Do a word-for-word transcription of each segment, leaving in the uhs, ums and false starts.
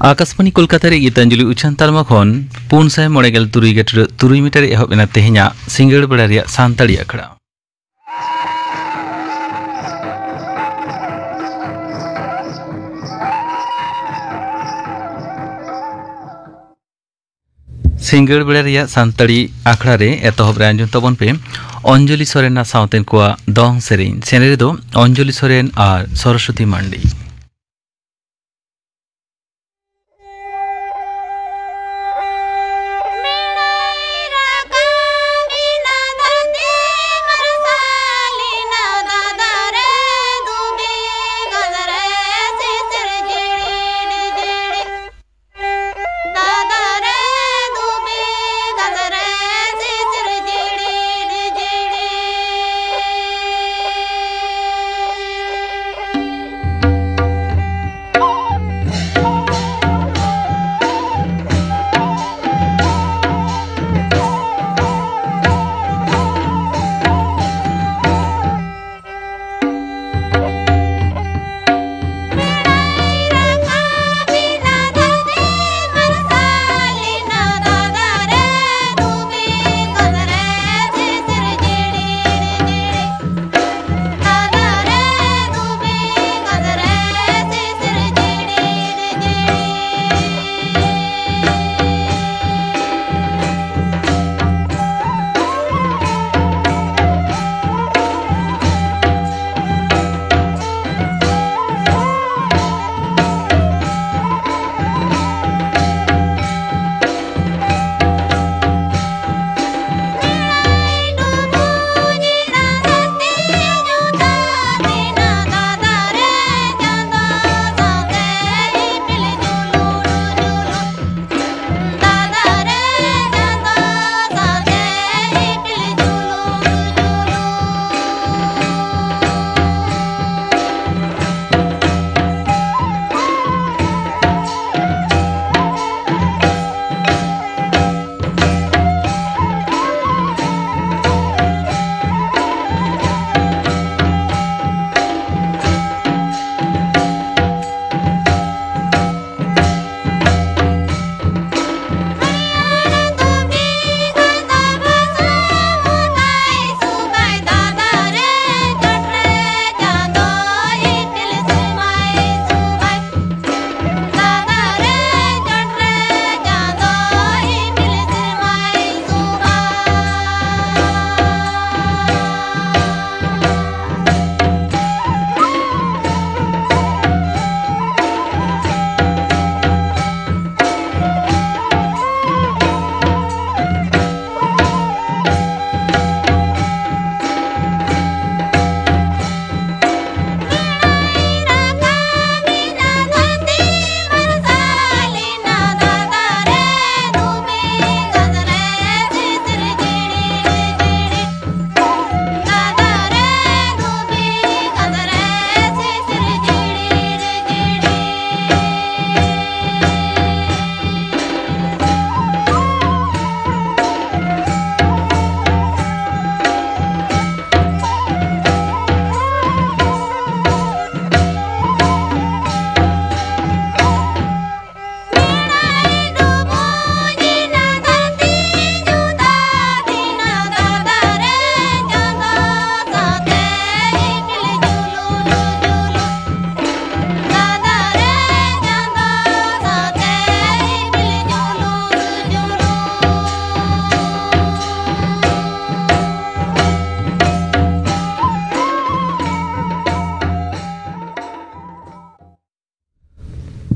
ᱟᱠᱟᱥᱵᱟᱱᱤ ᱠᱳᱞᱠᱟᱛᱟ ᱨᱮ ᱜᱤᱛᱟᱧᱡᱚᱞᱤ ᱩᱪᱷᱟᱹᱱ ᱛᱟᱞᱢᱟ ᱠᱷᱚᱱ ᱯᱩᱱ ᱥᱟᱭ ᱢᱚᱬᱮ ᱜᱮᱞ ᱛᱩᱨᱩᱭ ᱜᱟᱹᱴᱨᱟᱹ ᱛᱩᱨᱩᱭ ᱢᱤᱴᱟᱨ ᱮᱦᱚᱵ ᱮᱱᱟ ᱛᱮᱦᱮᱧᱟᱜ ᱥᱤᱸᱜᱟᱹᱲ ᱵᱮᱲᱟ ᱨᱮᱭᱟᱜ ᱥᱟᱱᱛᱟᱲᱤ ᱟᱠᱷᱲᱟ᱾ ᱥᱤᱸᱜᱟᱹᱲ ᱵᱮᱲᱟ ᱨᱮᱭᱟᱜ ᱥᱟᱱᱛᱟᱲᱤ ᱟᱠᱷᱲᱟ ᱨᱮ ᱮᱛᱚᱦᱚᱵ ᱨᱮ ᱟᱸᱡᱚᱢ ᱛᱟᱵᱚᱱ ᱯᱮ ᱚᱧᱡᱚᱞᱤ ᱥᱚᱨᱮᱱ ᱟᱨ ᱥᱟᱶᱛᱮᱱ ᱠᱚᱣᱟᱜ ᱫᱚᱝ ᱥᱮᱨᱮᱧ᱾ ᱥᱮᱨᱮᱧ ᱨᱮᱫᱚ ᱚᱧᱡᱚᱞᱤ ᱥᱚᱨᱮᱱ ᱟᱨ ᱥᱚᱨᱚᱥᱚᱛᱤ ᱢᱟᱱᱰᱤ᱾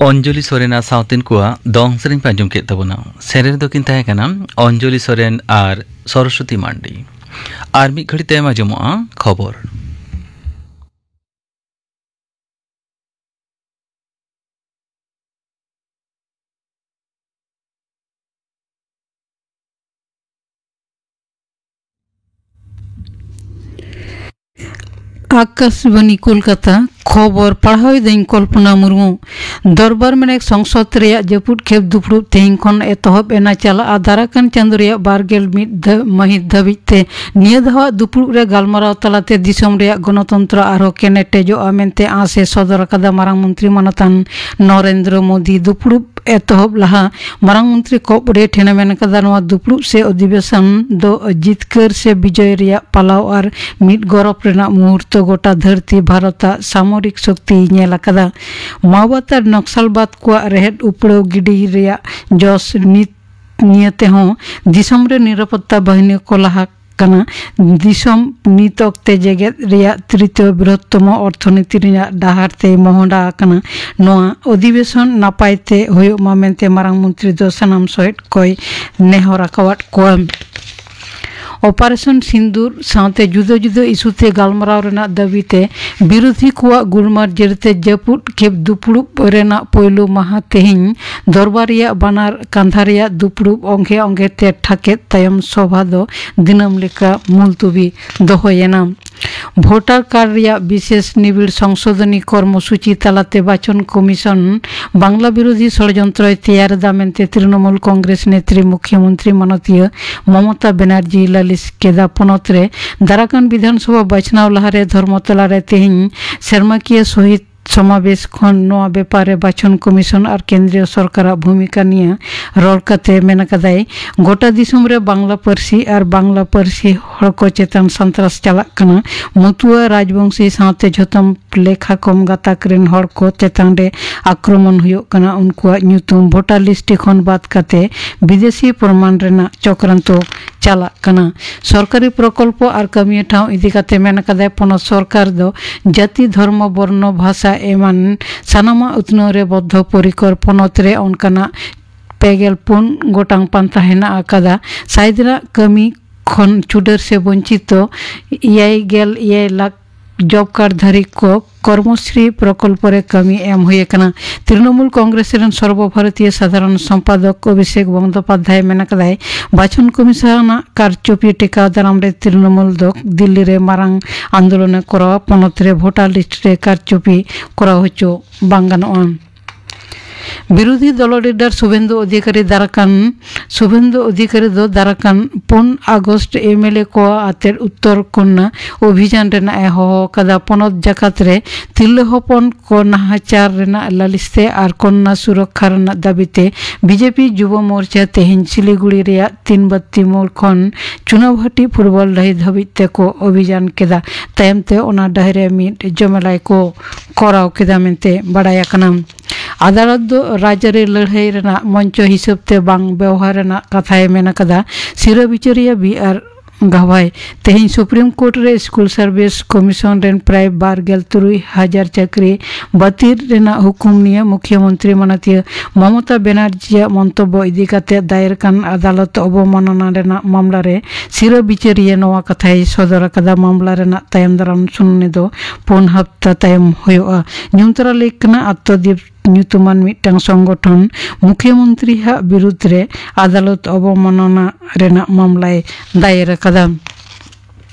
ᱚᱧᱡᱚᱞᱤ ᱥᱚᱨᱮᱱ ᱟᱨ ᱥᱟᱶᱛᱮᱱ ᱠᱚᱣᱟᱜ ᱫᱚᱝ ᱥᱮᱨᱮᱧ ᱯᱮ ᱟᱸᱡᱚᱢ ᱠᱮᱫ ᱛᱟᱵᱚᱱᱟ᱾ ᱥᱮᱨᱮᱧ ᱨᱮᱫᱚ ᱠᱤᱱ ᱛᱟᱦᱮᱸ ᱠᱟᱱᱟ ᱚᱧᱡᱚᱞᱤ ᱥᱚᱨᱮᱱ ᱟᱨ ᱥᱚᱨᱚᱥᱚᱛᱤ ᱢᱟᱱᱰᱤ᱾ ᱟᱨ ᱢᱤᱫ ᱜᱷᱟᱹᱲᱤ ᱛᱟᱭᱚᱢ ᱟᱸᱡᱚᱢᱚᱜᱼᱟ ᱠᱷᱚᱵᱚᱨ᱾ ᱟᱠᱟᱥᱵᱟᱱᱤ ᱠᱳᱞᱠᱟᱛᱟ, ᱠᱷᱚᱵᱚᱨ ᱯᱟᱲᱦᱟᱣ ᱮᱫᱟᱹᱧ ᱠᱚᱞᱯᱚᱱᱟ ᱢᱩᱨᱢᱩ᱾ ᱫᱚᱨᱵᱟᱨ ᱢᱮᱱᱮᱠ ᱥᱚᱝᱥᱚᱫ ᱨᱮᱭᱟᱜ ᱡᱟᱹᱯᱩᱫ ᱠᱷᱮᱯ ᱫᱩᱯᱲᱩᱵ ᱛᱮᱦᱮᱧ ᱠᱷᱚᱱ ᱮᱛᱚᱦᱚᱵ ᱮᱱᱟ, ᱪᱟᱞᱟᱜᱼᱟ ᱫᱟᱨᱟᱠᱟᱱ ᱪᱟᱸᱫᱳ ᱨᱮᱭᱟᱜ ᱵᱟᱨ ᱜᱮᱞ ᱢᱤᱫ ᱫᱷᱟᱹ-, ᱢᱟᱹᱦᱤᱛ ᱫᱷᱟᱹᱵᱤᱡ ᱛᱮ᱾ ᱱᱤᱭᱟᱹ ᱫᱷᱟᱣᱟᱜ ᱫᱩᱯᱲᱩᱵ ᱨᱮ ᱜᱟᱞᱢᱟᱨᱟᱣ ᱛᱟᱞᱟᱛᱮ ᱫᱤᱥᱚᱢ ᱨᱮᱭᱟᱜ ᱜᱚᱱᱚᱛᱚᱱᱛᱨᱚ ᱟᱨᱦᱚᱸ ᱠᱮᱱᱮᱴᱮᱡᱚᱜᱼᱟ ᱢᱮᱱᱛᱮ ᱟᱸᱥ ᱮ ᱥᱚᱫᱚᱨ ᱟᱠᱟᱫᱟ ᱢᱟᱨᱟᱝ ᱢᱚᱱᱛᱨᱤ ᱢᱟᱱᱚᱛᱟᱱ ᱱᱚᱨᱮᱱᱫᱨᱚ ᱢᱳᱫᱤ᱾ ᱫᱩᱯᱲᱩᱵ ᱮᱛᱚᱦᱚᱵ ᱞᱟᱦᱟ ᱢᱟᱨᱟᱝ ᱢᱚᱱᱛᱨᱤ ᱠᱚᱵᱨᱮ ᱴᱷᱮᱱ ᱮ ᱢᱮᱱ ᱟᱠᱟᱫᱟ, ᱱᱚᱣᱟ ᱫᱩᱯᱲᱩᱵ ᱥᱮ ᱚᱫᱷᱤᱵᱮᱥᱚᱱ ᱫᱚ ᱡᱤᱛᱠᱟᱹᱨ ᱥᱮ ᱵᱤᱡᱚᱭ ᱨᱮᱭᱟᱜ ᱯᱟᱞᱟᱣ ᱟᱨ ᱢᱤᱫ ᱜᱚᱨᱚᱵ ᱨᱮᱱᱟᱜ ᱢᱩᱦᱩᱨᱛᱚ ᱜᱚᱴᱟ ᱫᱷᱟᱹᱨᱛᱤ ᱵᱷᱟᱨᱚᱛᱟᱜ ᱥᱟᱢᱚᱨᱤᱠ ᱥᱚᱠᱛᱤᱭ ᱧᱮᱞ ᱟᱠᱟᱫᱟ᱾ ᱢᱟᱣᱵᱟᱫ ᱟᱨ ᱱᱚᱠᱥᱟᱞᱵᱟᱫ ᱠᱚᱣᱟᱜ ᱨᱮᱦᱮᱫ ᱩᱯᱲᱟᱹᱣ ᱜᱤᱰᱤ ᱨᱮᱭᱟᱜ ᱡᱚᱥ ᱱᱤᱛ ᱱᱤᱭᱟᱹ ᱛᱮᱦᱚᱸ ᱫᱤᱥᱚᱢ ᱨᱮ ᱱᱤᱨᱟᱯᱚᱛᱛᱟ ᱵᱟᱦᱤᱱᱤ ᱠᱚ ᱞᱟᱦᱟ ᱠᱟᱱᱟ᱾ ᱫᱤᱥᱚᱢ ᱱᱤᱛ ᱚᱠᱛᱮ ᱡᱮᱜᱮᱛ ᱨᱮᱭᱟᱜ ᱛᱨᱤᱛᱤᱭᱚ ᱵᱨᱤᱦᱚᱛᱛᱚᱢᱚ ᱚᱨᱛᱷᱚᱱᱤᱛᱤ ᱨᱮᱭᱟᱜ ᱰᱟᱦᱟᱨ ᱛᱮᱭ ᱢᱚᱦᱰᱟ ᱟᱠᱟᱱᱟ᱾ ᱱᱚᱣᱟ ᱚᱫᱷᱤᱵᱮᱥᱚᱱ ᱱᱟᱯᱟᱭ ᱛᱮ ᱦᱩᱭᱩᱜ ᱢᱟ ᱢᱮᱱᱛᱮ ᱢᱟᱨᱟᱝ ᱢᱚᱱᱛᱨᱤ ᱫᱚ ᱥᱟᱱᱟᱢ ᱥᱚᱦᱮᱫ ᱠᱚᱭ ᱱᱮᱦᱚᱨ ᱟᱠᱟᱣᱟᱫ ᱠᱚᱣᱟ᱾ ᱚᱯᱟᱨᱮᱥᱚᱱ ᱥᱤᱱᱫᱩᱨ ᱥᱟᱶᱛᱮ ᱡᱩᱫᱟᱹ ᱡᱩᱫᱟᱹ ᱤᱥᱩ ᱛᱮ ᱜᱟᱞᱢᱟᱨᱟᱣ ᱨᱮᱱᱟᱜ ᱫᱟᱹᱵᱤ ᱛᱮ ᱵᱤᱨᱳᱫᱷᱤ ᱠᱚᱣᱟᱜ ᱜᱩᱞᱢᱟᱨ ᱡᱟᱹᱨᱤᱛᱮ ᱡᱟᱹᱯᱩᱫ ᱠᱷᱮᱯ ᱫᱩᱯᱲᱩᱵ ᱨᱮᱱᱟᱜ ᱯᱳᱭᱞᱳ ᱢᱟᱦᱟ ᱛᱮᱦᱮᱧ ᱫᱚᱨᱵᱟᱨ ᱨᱮᱭᱟᱜ ᱵᱟᱱᱟᱨ ᱠᱟᱸᱫᱷᱟ ᱨᱮᱭᱟᱜ ᱫᱩᱯᱲᱩᱵ ᱚᱝᱜᱮ ᱚᱝᱜᱮ ᱛᱮ ᱴᱷᱟᱠᱮᱫ ᱛᱟᱭᱚᱢ ᱥᱚᱵᱷᱟ ᱫᱚ ᱫᱤᱱᱟᱹᱢ ᱞᱮᱠᱟ ᱢᱩᱞᱛᱩᱵᱤ ᱫᱚᱦᱚᱭᱮᱱᱟ᱾ ᱵᱷᱳᱴᱟᱨ ᱠᱟᱨᱰ ᱨᱮᱭᱟᱜ ᱵᱤᱥᱮᱥ ᱱᱤᱵᱤᱲ ᱥᱚᱝᱥᱳᱫᱷᱚᱱᱤ ᱠᱚᱨᱢᱚᱥᱩᱪᱤ ᱛᱟᱞᱟᱛᱮ ᱵᱟᱪᱷᱚᱱ ᱠᱚᱢᱤᱥᱚᱱ ᱵᱟᱝᱞᱟ ᱵᱤᱨᱳᱫᱷᱤ ᱥᱚᱲᱡᱚᱱᱛᱨᱚᱭ ᱛᱮᱭᱟᱨ ᱮᱫᱟ ᱢᱮᱱᱛᱮ ᱛᱨᱤᱱᱚᱢᱩᱞ ᱠᱚᱝᱜᱨᱮᱥ ᱱᱮᱛᱨᱤ ᱢᱩᱠᱷᱭᱚᱢᱚᱱᱛᱨᱤ ᱢᱟᱱᱚᱛᱤᱭᱟᱹ ᱢᱚᱢᱚᱛᱟ ᱵᱮᱱᱟᱨᱡᱤ ᱞᱟᱹᱞᱤᱥ ᱠᱮᱫᱟ᱾ ᱯᱚᱱᱚᱛ ᱨᱮ ᱫᱟᱨᱟᱠᱟᱱ ᱵᱤᱫᱷᱟᱱ ᱥᱚᱵᱷᱟ ᱵᱟᱪᱷᱱᱟᱣ ᱞᱟᱦᱟᱨᱮ ᱫᱷᱚᱨᱢᱚᱛᱚᱞᱟ ᱨᱮ ᱛᱮᱦᱮᱧ ᱥᱮᱨᱢᱟᱠᱤᱭᱟᱹ ᱥᱚᱦᱤᱫ ᱥᱚᱢᱟᱵᱮᱥ ᱠᱷᱚᱱ ᱱᱚᱣᱟ ᱵᱮᱯᱟᱨ ᱨᱮ ᱵᱟᱪᱷᱚᱱ ᱠᱚᱢᱤᱥᱚᱱ ᱟᱨ ᱠᱮᱱᱫᱨᱤᱭᱚ ᱥᱚᱨᱠᱟᱨᱟᱜ ᱵᱷᱩᱢᱤᱠᱟ ᱱᱤᱭᱟᱹ ᱨᱚᱲ ᱠᱟᱛᱮ ᱢᱮᱱ ᱟᱠᱟᱫᱟᱭ, ᱜᱚᱴᱟ ᱫᱤᱥᱚᱢ ᱨᱮ ᱵᱟᱝᱞᱟ ᱯᱟᱹᱨᱥᱤ ᱟᱨ ᱵᱟᱝᱞᱟ ᱯᱟᱹᱨᱥᱤ ᱦᱚᱲ ᱠᱚ ᱪᱮᱛᱟᱱ ᱥᱟᱱᱛᱨᱟᱥ ᱪᱟᱞᱟᱜ ᱠᱟᱱᱟ᱾ ᱢᱚᱛᱩᱣᱟ ᱨᱟᱡᱽᱵᱚᱝᱥᱤ ᱥᱟᱶᱛᱮ ᱡᱷᱚᱛᱚᱢ ᱞᱮᱠᱷᱟ ᱠᱚᱢ ᱜᱟᱛᱟᱠ ᱨᱮᱱ ᱦᱚᱲ ᱠᱚ ᱪᱮᱛᱟᱱ ᱨᱮ ᱟᱠᱨᱚᱢᱚᱱ ᱦᱩᱭᱩᱜ ᱠᱟᱱᱟ᱾ ᱩᱱᱠᱩᱣᱟᱜ ᱧᱩᱛᱩᱢ ᱵᱷᱳᱴᱟᱨ ᱞᱤᱥᱴ ᱠᱷᱚᱱ ᱵᱟᱫ ᱠᱟᱛᱮ ᱵᱤᱫᱮᱥᱤ ᱯᱨᱚᱢᱟᱱ ᱨᱮᱱᱟᱜ ᱪᱚᱠᱨᱟᱱᱛᱚ ᱪᱟᱞᱟᱜ ᱠᱟᱱᱟ᱾ ᱥᱚᱨᱠᱟᱨᱤ ᱯᱨᱚᱠᱚᱞᱯᱚ ᱟᱨ ᱠᱟᱹᱢᱤᱭᱟᱹ ᱴᱷᱟᱶ ᱤᱫᱤ ᱠᱟᱛᱮ ᱢᱮᱱ ᱟᱠᱟᱫᱟᱭ, ᱯᱚᱱᱚᱛ ᱥᱚᱨᱠᱟᱨ ᱫᱚ ᱡᱟᱹᱛᱤ, ᱫᱷᱚᱨᱢᱚ, ᱵᱚᱨᱱᱚ, ᱵᱷᱟᱥᱟ ᱮᱢᱟᱱ ᱥᱟᱱᱟᱢᱟᱜ ᱩᱛᱱᱟᱹᱣ ᱨᱮ ᱵᱚᱫᱽᱫᱷᱚ ᱯᱚᱨᱤᱠᱚᱨ᱾ ᱯᱚᱱᱚᱛ ᱨᱮ ᱚᱱᱠᱟᱱᱟᱜ ᱯᱮ ᱜᱮᱞ ᱯᱩᱱ ᱜᱚᱴᱟᱝ ᱯᱟᱱᱛᱷᱟ ᱦᱮᱱᱟᱜ ᱟᱠᱟᱫᱟ᱾ ᱥᱟᱭᱫᱤᱱᱟᱜ ᱠᱟᱹᱢᱤ ᱠᱷᱚᱱ ᱪᱷᱩᱰᱟᱹᱨ ᱥᱮ ᱵᱚᱧᱪᱤᱛᱚ ᱮᱭᱟᱭ ᱜᱮᱞ ᱮᱭᱟᱭ ᱞᱟᱠᱷ ᱡᱚᱵ ᱠᱟᱨᱰ ᱫᱷᱟᱨᱤ ᱠᱚ ᱠᱚᱨᱢᱚᱥᱨᱤ ᱯᱨᱚᱠᱚᱞᱯᱚ ᱨᱮ ᱠᱟᱹᱢᱤ ᱮᱢ ᱦᱩᱭ ᱟᱠᱟᱱᱟ᱾ ᱛᱨᱤᱱᱚᱢᱩᱞ ᱠᱚᱝᱜᱨᱮᱥ ᱨᱮᱱ ᱥᱚᱨᱵᱚ ᱵᱷᱟᱨᱚᱛᱤᱭᱚ ᱥᱟᱫᱷᱟᱨᱚᱱ ᱥᱚᱢᱯᱟᱫᱚᱠ ᱚᱵᱷᱤᱥᱮᱠ ᱵᱚᱱᱫᱚᱯᱟᱫᱷᱭᱟᱭ ᱢᱮᱱ ᱟᱠᱟᱫᱟᱭ, ᱵᱟᱪᱷᱚᱱ ᱠᱚᱢᱤᱥᱚᱱᱟᱜ ᱠᱟᱨᱪᱚᱯᱤ ᱴᱮᱠᱟᱣ ᱫᱟᱨᱟᱢ ᱨᱮ ᱛᱨᱤᱱᱚᱢᱩᱞ ᱫᱚ ᱫᱤᱞᱞᱤ ᱨᱮ ᱢᱟᱨᱟᱝ ᱟᱱᱫᱳᱞᱚᱱ ᱮ ᱠᱚᱨᱟᱣᱟ᱾ ᱯᱚᱱᱚᱛ ᱨᱮ ᱵᱷᱳᱴᱟᱨ ᱞᱤᱥᱴ ᱨᱮ ᱠᱟᱨᱪᱚᱯᱤ ᱠᱚᱨᱟᱣ ᱦᱚᱪᱚ ᱵᱟᱝ ᱜᱟᱱᱚᱜᱼᱟ᱾ ᱵᱤᱨᱳᱫᱷᱤ ᱫᱚᱞ ᱞᱤᱰᱟᱨ ᱥᱩᱵᱷᱮᱱᱫᱩ ᱚᱫᱷᱤᱠᱟᱨᱤ ᱫᱟᱨᱟᱠᱟᱱ ᱥᱩᱵᱷᱮᱱᱫᱩ ᱚᱫᱷᱤᱠᱟᱨᱤ ᱫᱚ ᱫᱟᱨᱟᱠᱟᱱ ᱯᱩᱱ ᱟᱜᱚᱥᱴ ᱮᱢᱮᱞᱮ ᱠᱚ ᱟᱛᱮ ᱩᱛᱛᱚᱨ ᱠᱚᱱᱱᱟ ᱚᱵᱷᱤᱡᱟᱱ ᱨᱮᱱᱟᱜ ᱮ ᱦᱚᱦᱚ ᱟᱠᱟᱫᱟ᱾ ᱯᱚᱱᱚᱛ ᱡᱟᱠᱟᱛ ᱨᱮ ᱛᱤᱨᱞᱟᱹ ᱦᱚᱯᱚᱱ ᱠᱚ ᱱᱟᱦᱟᱪᱟᱨ ᱨᱮᱱᱟᱜ ᱞᱟᱹᱞᱤᱥ ᱛᱮ ᱟᱨ ᱠᱚᱱᱱᱟ ᱥᱩᱨᱚᱠᱠᱷᱟ ᱨᱮᱱᱟᱜ ᱫᱟᱹᱵᱤ ᱛᱮ ᱵᱤᱡᱮᱯᱤ ᱡᱩᱵᱚ ᱢᱳᱨᱪᱟ ᱛᱮᱦᱮᱧ ᱥᱤᱞᱤᱜᱩᱲᱤ ᱨᱮᱭᱟᱜ ᱛᱤᱱ ᱵᱟᱛᱤ ᱢᱳᱲ ᱠᱷᱚᱱ ᱪᱩᱱᱟᱵᱷᱟᱴᱤ ᱯᱷᱩᱴᱵᱚᱞ ᱰᱟᱹᱦᱤ ᱫᱷᱟᱹᱵᱤᱡ ᱛᱮᱠᱚ ᱚᱵᱷᱤᱡᱟᱱ ᱠᱮᱫᱟ᱾ ᱛᱟᱭᱚᱢ ᱛᱮ ᱚᱱᱟ ᱰᱟᱹᱦᱤ ᱨᱮ ᱢᱤᱫ ᱡᱚᱢᱮᱞᱟᱭ ᱠᱚ ᱠᱚᱨᱟᱣ ᱠᱮᱫᱟ ᱢᱮᱱᱛᱮ ᱵᱟᱰᱟᱭ ᱟᱠᱟᱱᱟ᱾ ᱟᱫᱟᱞᱚᱛ ᱫᱚ ᱨᱟᱡᱽᱟᱹᱨᱤ ᱞᱟᱹᱲᱦᱟᱹᱭ ᱨᱮᱱᱟᱜ ᱢᱚᱧᱪᱚ ᱦᱤᱥᱟᱹᱵ ᱛᱮ ᱵᱟᱝ ᱵᱮᱣᱦᱟᱨ ᱨᱮᱱᱟᱜ ᱠᱟᱛᱷᱟᱭ ᱢᱮᱱ ᱟᱠᱟᱫᱟ᱾ ᱥᱤᱨᱟᱹ ᱵᱤᱪᱟᱹᱨᱤᱭᱟᱹ ᱵᱤ ᱟᱨ ᱜᱟᱵᱷᱟᱭ ᱛᱮᱦᱮᱧ ᱥᱩᱯᱨᱤᱢ ᱠᱳᱨᱴ ᱨᱮ ᱥᱠᱩᱞ ᱥᱟᱨᱵᱷᱤᱥ ᱠᱚᱢᱤᱥᱚᱱ ᱨᱮᱱ ᱯᱨᱟᱭ ᱵᱟᱨ ᱜᱮᱞ ᱛᱩᱨᱩᱭ ᱦᱟᱡᱟᱨ ᱪᱟᱹᱠᱨᱤ ᱵᱟᱹᱛᱤᱞ ᱨᱮᱱᱟᱜ ᱦᱩᱠᱩᱢ ᱱᱤᱭᱟᱹ ᱢᱩᱠᱷᱭᱟᱹ ᱢᱚᱱᱛᱨᱤ ᱢᱟᱱᱚᱛᱤᱭᱟᱹ ᱢᱚᱢᱚᱛᱟ ᱵᱮᱱᱟᱨᱡᱤᱭᱟᱜ ᱢᱚᱱᱛᱚᱵᱵᱚ ᱤᱫᱤ ᱠᱟᱛᱮ ᱫᱟᱭᱮᱨ ᱠᱟᱱ ᱟᱫᱟᱞᱚᱛ ᱚᱵᱚᱢᱟᱱᱚᱱᱟ ᱨᱮᱱᱟᱜ ᱢᱟᱢᱞᱟ ᱨᱮ ᱥᱤᱨᱟᱹ ᱵᱤᱪᱟᱹᱨᱤᱭᱟᱹ ᱱᱚᱣᱟ ᱠᱟᱛᱷᱟᱭ ᱥᱚᱫᱚᱨ ᱟᱠᱟᱫᱟ᱾ ᱢᱟᱢᱞᱟ ᱨᱮᱱᱟᱜ ᱛᱟᱭᱚᱢ ᱫᱟᱨᱟᱢ ᱥᱩᱱᱟᱹᱱᱤ ᱫᱚ ᱯᱩᱱ ᱦᱟᱯᱛᱟ ᱛᱟᱭᱚᱢ ᱦᱩᱭᱩᱜᱼᱟ᱾ ᱧᱩᱢᱛᱟᱨᱟ ᱞᱮᱠ ᱠᱟᱱᱟ ᱟᱛᱛᱚᱫᱤᱯ ᱧᱩᱛᱩᱢᱟᱱ ᱢᱤᱫᱴᱟᱝ ᱥᱚᱝᱜᱚᱴᱷᱚᱱ ᱢᱩᱠᱷᱭᱟᱹ ᱢᱚᱱᱛᱨᱤ ᱦᱟᱜ ᱵᱤᱨᱩᱫᱽ ᱨᱮ ᱟᱫᱟᱞᱚᱛ ᱚᱵᱚᱢᱟᱱᱚᱱᱟ ᱨᱮᱱᱟᱜ ᱢᱟᱢᱞᱟᱭ ᱫᱟᱭᱮᱨ ᱟᱠᱟᱫᱟ᱾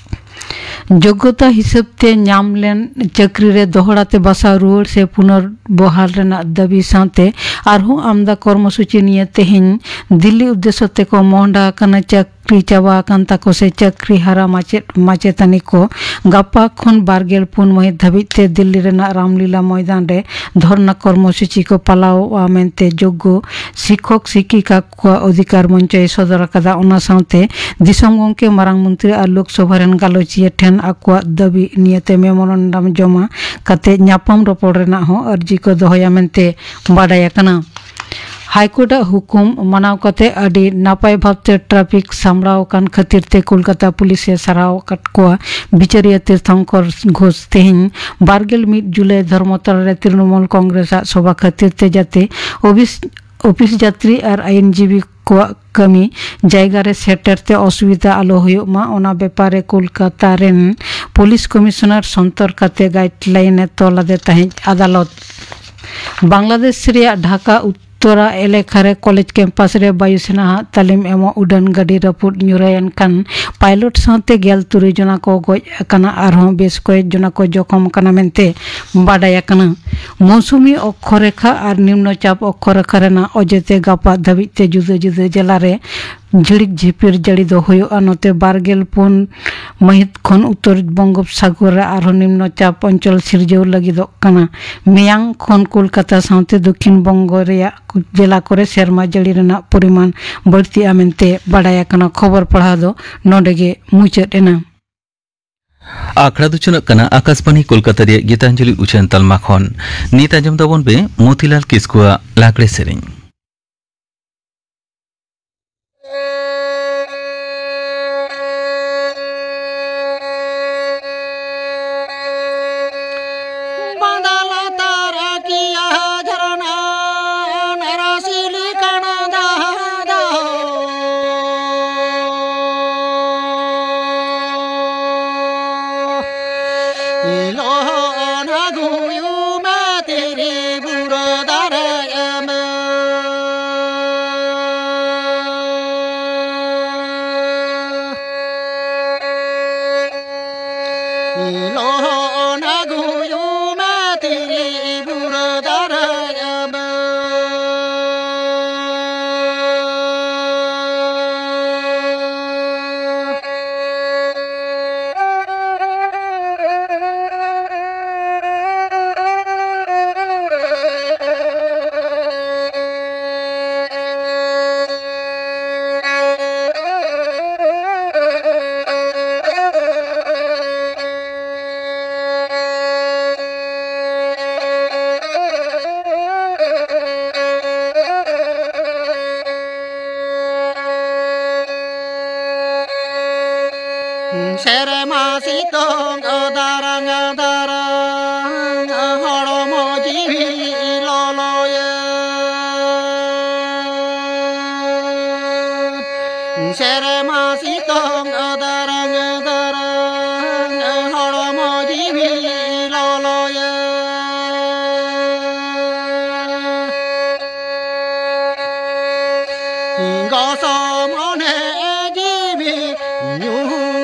ᱡᱳᱜᱽᱜᱚᱛᱟ ᱦᱤᱥᱟᱹᱵ ᱛᱮ ᱧᱟᱢ ᱞᱮᱱ ᱪᱟᱹᱠᱨᱤ ᱨᱮ ᱫᱚᱦᱲᱟ ᱛᱮ ᱵᱟᱥᱟᱣ ᱨᱩᱣᱟᱹᱲ ᱥᱮ ᱯᱩᱱᱚᱨᱵᱚᱦᱟᱞ ᱨᱮᱱᱟᱜ ᱫᱟᱹᱵᱤ ᱥᱟᱶᱛᱮ ᱟᱨᱦᱚᱸ ᱟᱢᱫᱟ ᱠᱚᱨᱢᱚᱥᱩᱪᱤ ᱱᱤᱭᱮ ᱛᱮᱦᱮᱧ ᱫᱤᱞᱞᱤ ᱩᱫᱽᱫᱮᱥᱚ ᱛᱮᱠᱚ ᱢᱚᱦᱰᱟ ᱟᱠᱟᱱᱟ᱾ ᱪᱟᱹᱠᱨᱤ ᱪᱟᱵᱟ ᱟᱠᱟᱱ ᱛᱟᱠᱚ ᱥᱮ ᱪᱟᱹᱠᱨᱤ ᱦᱟᱨᱟ ᱢᱟᱪᱮᱫ ᱢᱟᱪᱮᱛᱟᱹᱱᱤ ᱠᱚ ᱜᱟᱯᱟ ᱠᱷᱚᱱ ᱵᱟᱨ ᱜᱮᱞ ᱯᱩᱱ ᱢᱟᱹᱦᱤᱛ ᱫᱷᱟᱹᱵᱤᱡ ᱛᱮ ᱫᱤᱞᱞᱤ ᱨᱮᱱᱟᱜ ᱨᱟᱢᱞᱤᱞᱟ ᱢᱚᱭᱫᱟᱱ ᱨᱮ ᱫᱷᱚᱨᱱᱟ ᱠᱚᱨᱢᱚᱥᱩᱪᱤ ᱠᱚ ᱯᱟᱞᱟᱣᱟ ᱢᱮᱱᱛᱮ ᱡᱳᱜᱽᱜᱚ ᱥᱤᱠᱠᱷᱚᱠ ᱥᱤᱠᱠᱷᱤᱠᱟ ᱠᱚᱣᱟᱜ ᱚᱫᱷᱤᱠᱟᱨ ᱢᱚᱧᱪᱚᱭ ᱥᱚᱫᱚᱨ ᱟᱠᱟᱫᱟ᱾ ᱚᱱᱟ ᱥᱟᱶᱛᱮ ᱫᱤᱥᱚᱢ ᱜᱚᱢᱠᱮ, ᱢᱟᱨᱟᱝ ᱢᱚᱱᱛᱨᱤ ᱟᱨ ᱞᱳᱠᱥᱚᱵᱷᱟ ᱨᱮᱱ ᱜᱟᱞᱚᱪᱤᱭᱟᱹ ᱴᱷᱮᱱ ᱟᱠᱚᱣᱟᱜ ᱫᱟᱹᱵᱤ ᱱᱤᱭᱟᱹᱛᱮ ᱢᱮᱢᱳᱨᱮᱱᱰᱟᱢ ᱡᱚᱢᱟ ᱠᱟᱛᱮ ᱧᱟᱯᱟᱢ ᱨᱚᱯᱚᱲ ᱨᱮᱱᱟᱜ ᱦᱚᱸ ᱟᱹᱨᱡᱤ ᱠᱚ ᱫᱚᱦᱚᱭᱟ ᱢᱮᱱᱛᱮ ᱵᱟᱰᱟᱭ ᱟᱠᱟᱱᱟ᱾ ᱦᱟᱭᱠᱳᱨᱴ ᱟᱜ ᱦᱩᱠᱩᱢ ᱢᱟᱱᱟᱣ ᱠᱟᱛᱮ ᱟᱹᱰᱤ ᱱᱟᱯᱟᱭ ᱵᱷᱟᱵᱛᱮ ᱴᱨᱟᱯᱷᱤᱠ ᱥᱟᱢᱵᱲᱟᱣ ᱟᱠᱟᱱ ᱠᱷᱟᱹᱛᱤᱨ ᱛᱮ ᱠᱳᱞᱠᱟᱛᱟ ᱯᱩᱞᱤᱥ ᱮ ᱥᱟᱨᱦᱟᱣ ᱟᱠᱟᱫ ᱠᱚᱣᱟ᱾ ᱵᱤᱪᱟᱹᱨᱤᱭᱟᱹ ᱛᱤᱨᱛᱷᱚᱝᱠᱚᱨ ᱜᱷᱳᱥ ᱛᱮᱦᱮᱧ ᱵᱟᱨᱜᱮᱞ ᱢᱤᱫ ᱡᱩᱞᱟᱭ ᱫᱷᱚᱨᱢᱚᱛᱚᱞᱟ ᱨᱮ ᱛᱨᱤᱱᱚᱢᱩᱞ ᱠᱚᱝᱜᱨᱮᱥ ᱟᱜ ᱥᱚᱵᱷᱟ ᱠᱷᱟᱹᱛᱤᱨ ᱛᱮ ᱡᱟᱛᱮ ᱚᱯᱷᱤᱥ, ᱚᱯᱷᱤᱥ ᱡᱟᱛᱨᱤ ᱟᱨ ᱟᱭᱤᱱᱡᱤᱵᱤ ᱠᱚᱣᱟᱜ ᱠᱟᱹᱢᱤ ᱡᱟᱭᱜᱟ ᱨᱮ ᱥᱮᱴᱮᱨ ᱛᱮ ᱚᱥᱩᱵᱤᱫᱷᱟ ᱟᱞᱚ ᱦᱩᱭᱩᱜ ᱢᱟ, ᱚᱱᱟ ᱵᱮᱯᱟᱨ ᱨᱮ ᱠᱳᱞᱠᱟᱛᱟ ᱨᱮᱱ ᱯᱩᱞᱤᱥ ᱠᱚᱢᱤᱥᱚᱱᱟᱨ ᱥᱚᱱᱛᱚᱨ ᱠᱟᱛᱮ ᱜᱟᱭᱤᱰᱞᱟᱭᱤᱱ ᱮ ᱛᱚᱞ ᱟᱫᱮ ᱛᱟᱦᱮᱸᱫ ᱟᱫᱟᱞᱚᱛ᱾ ᱵᱟᱝᱞᱟᱫᱮᱥ ᱨᱮᱭᱟᱜ ᱰᱷᱟᱠᱟ ᱩᱛᱛᱚᱨᱟ ᱮᱞᱟᱠᱟ ᱨᱮ ᱠᱚᱞᱮᱡᱽ ᱠᱮᱢᱯᱟᱥ ᱨᱮ ᱵᱟᱭᱩᱥᱮᱱᱟ ᱦᱟᱜ ᱛᱟᱹᱞᱤᱢ ᱮᱢᱚᱜ ᱩᱰᱟᱹᱱ ᱜᱟᱹᱰᱤ ᱨᱟᱹᱯᱩᱫ ᱧᱩᱨᱦᱟᱹᱭᱮᱱ ᱠᱷᱟᱱ ᱯᱟᱭᱞᱚᱴ ᱥᱟᱶᱛᱮ ᱜᱮᱞ ᱛᱩᱨᱩᱭ ᱡᱚᱱᱟ ᱠᱚ ᱜᱚᱡ ᱟᱠᱟᱱᱟ, ᱟᱨᱦᱚᱸ ᱵᱮᱥ ᱠᱚᱭᱮᱠ ᱡᱚᱱᱟ ᱠᱚ ᱡᱚᱠᱷᱚᱢ ᱟᱠᱟᱱᱟ ᱢᱮᱱᱛᱮ ᱵᱟᱰᱟᱭ ᱟᱠᱟᱱᱟ᱾ ᱢᱳᱣᱥᱩᱢᱤ ᱚᱠᱠᱷᱚᱨᱮᱠᱷᱟ ᱟᱨ ᱱᱤᱢᱱᱚ ᱪᱟᱯ ᱚᱠᱠᱷᱚᱨᱮᱠᱷᱟ ᱨᱮᱱᱟᱜ ᱚᱡᱮ ᱛᱮ ᱜᱟᱯᱟ ᱫᱷᱟᱹᱵᱤᱡ ᱛᱮ ᱡᱩᱫᱟᱹ ᱡᱩᱫᱟᱹ ᱡᱮᱞᱟ ᱨᱮ ᱡᱷᱤᱲᱤᱠ ᱡᱷᱤᱯᱤᱨ ᱡᱟᱹᱲᱤ ᱫᱚ ᱦᱩᱭᱩᱜᱼᱟ᱾ ᱱᱚᱛᱮ ᱵᱟᱨ ᱜᱮᱞ ᱯᱩᱱ ᱢᱟᱹᱦᱤᱛ ᱠᱷᱚᱱ ᱩᱛᱛᱚᱨ ᱵᱚᱝᱜᱳᱯᱥᱟᱜᱚᱨ ᱨᱮ ᱟᱨᱦᱚᱸ ᱱᱤᱢᱱᱚ ᱪᱟᱯ ᱚᱧᱪᱚᱞ ᱥᱤᱨᱡᱟᱹᱣ ᱞᱟᱹᱜᱤᱫᱚᱜ ᱠᱟᱱᱟ᱾ ᱢᱮᱭᱟᱝ ᱠᱷᱚᱱ ᱠᱳᱞᱠᱟᱛᱟ ᱥᱟᱶᱛᱮ ᱫᱚᱠᱠᱷᱤᱱ ᱵᱚᱝᱜᱚ ᱨᱮᱭᱟᱜ ᱡᱮᱞᱟ ᱠᱚᱨᱮ ᱥᱮᱨᱢᱟ ᱡᱟᱹᱲᱤ ᱨᱮᱱᱟᱜ ᱯᱚᱨᱤᱢᱟᱱ ᱵᱟᱹᱲᱛᱤᱜᱼᱟ ᱢᱮᱱᱛᱮ ᱵᱟᱰᱟᱭ ᱟᱠᱟᱱᱟ᱾ ᱠᱷᱚᱵᱚᱨ ᱯᱟᱲᱦᱟᱣ ᱫᱚ ᱱᱚᱰᱮ ᱜᱮ ᱢᱩᱪᱟᱹᱫ ᱮᱱᱟ᱾ ᱟᱠᱷᱲᱟ ᱫᱚ ᱪᱟᱞᱟᱜ ᱠᱟᱱᱟ ᱟᱠᱟᱥᱵᱟᱬᱤ ᱠᱳᱞᱠᱟᱛᱟ ᱨᱮᱭᱟᱜ ᱜᱤᱛᱟᱧᱡᱚᱞᱤ ᱩᱪᱷᱟᱹᱱ ᱛᱟᱞᱢᱟ ᱠᱷᱚᱱ᱾ ᱱᱤᱛ ᱟᱸᱡᱚᱢ ᱛᱟᱵᱚᱱ ᱯᱮ ᱢᱚᱛᱤᱞᱟᱞ ᱠᱤᱥᱠᱩᱣᱟᱜ ᱞᱟᱜᱽᱲᱮ ᱥᱮᱨᱮᱧ᱾ ᱛᱚᱝ ᱫᱟᱨᱟᱝ ᱫᱟᱨᱟᱝ ᱦᱚᱲᱢᱚ ᱡᱤᱣᱤ ᱞᱚᱞᱚᱭᱮ᱾ ᱥᱮᱨᱢᱟ ᱥᱤᱛᱩᱝ ᱫᱟᱨᱟᱝ ᱫᱟᱨᱟᱝ ᱦᱚᱲᱢᱚ ᱡᱤᱣᱤ ᱞᱚᱞᱚᱭᱮ᱾ ᱜᱚᱥᱚ ᱢᱚᱱᱮ ᱡᱤᱣᱤ ᱧᱩ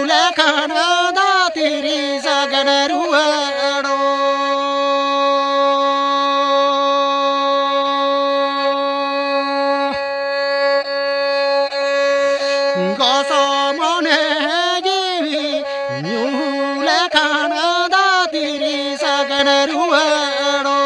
ᱞᱮᱠᱷᱟᱱ ᱫᱟᱹᱛᱤᱨᱤ ᱥᱟᱜᱮᱱ ᱨᱩᱣᱟᱹᱲᱚᱜ᱾ ᱜᱚᱥᱚ ᱢᱚᱱᱮ ᱡᱤᱣᱤ ᱧᱩ ᱞᱮᱠᱷᱟᱱ ᱫᱟᱹᱛᱤᱨᱤ ᱥᱟᱜᱮᱱ ᱨᱩᱣᱟᱹᱲᱚᱜ᱾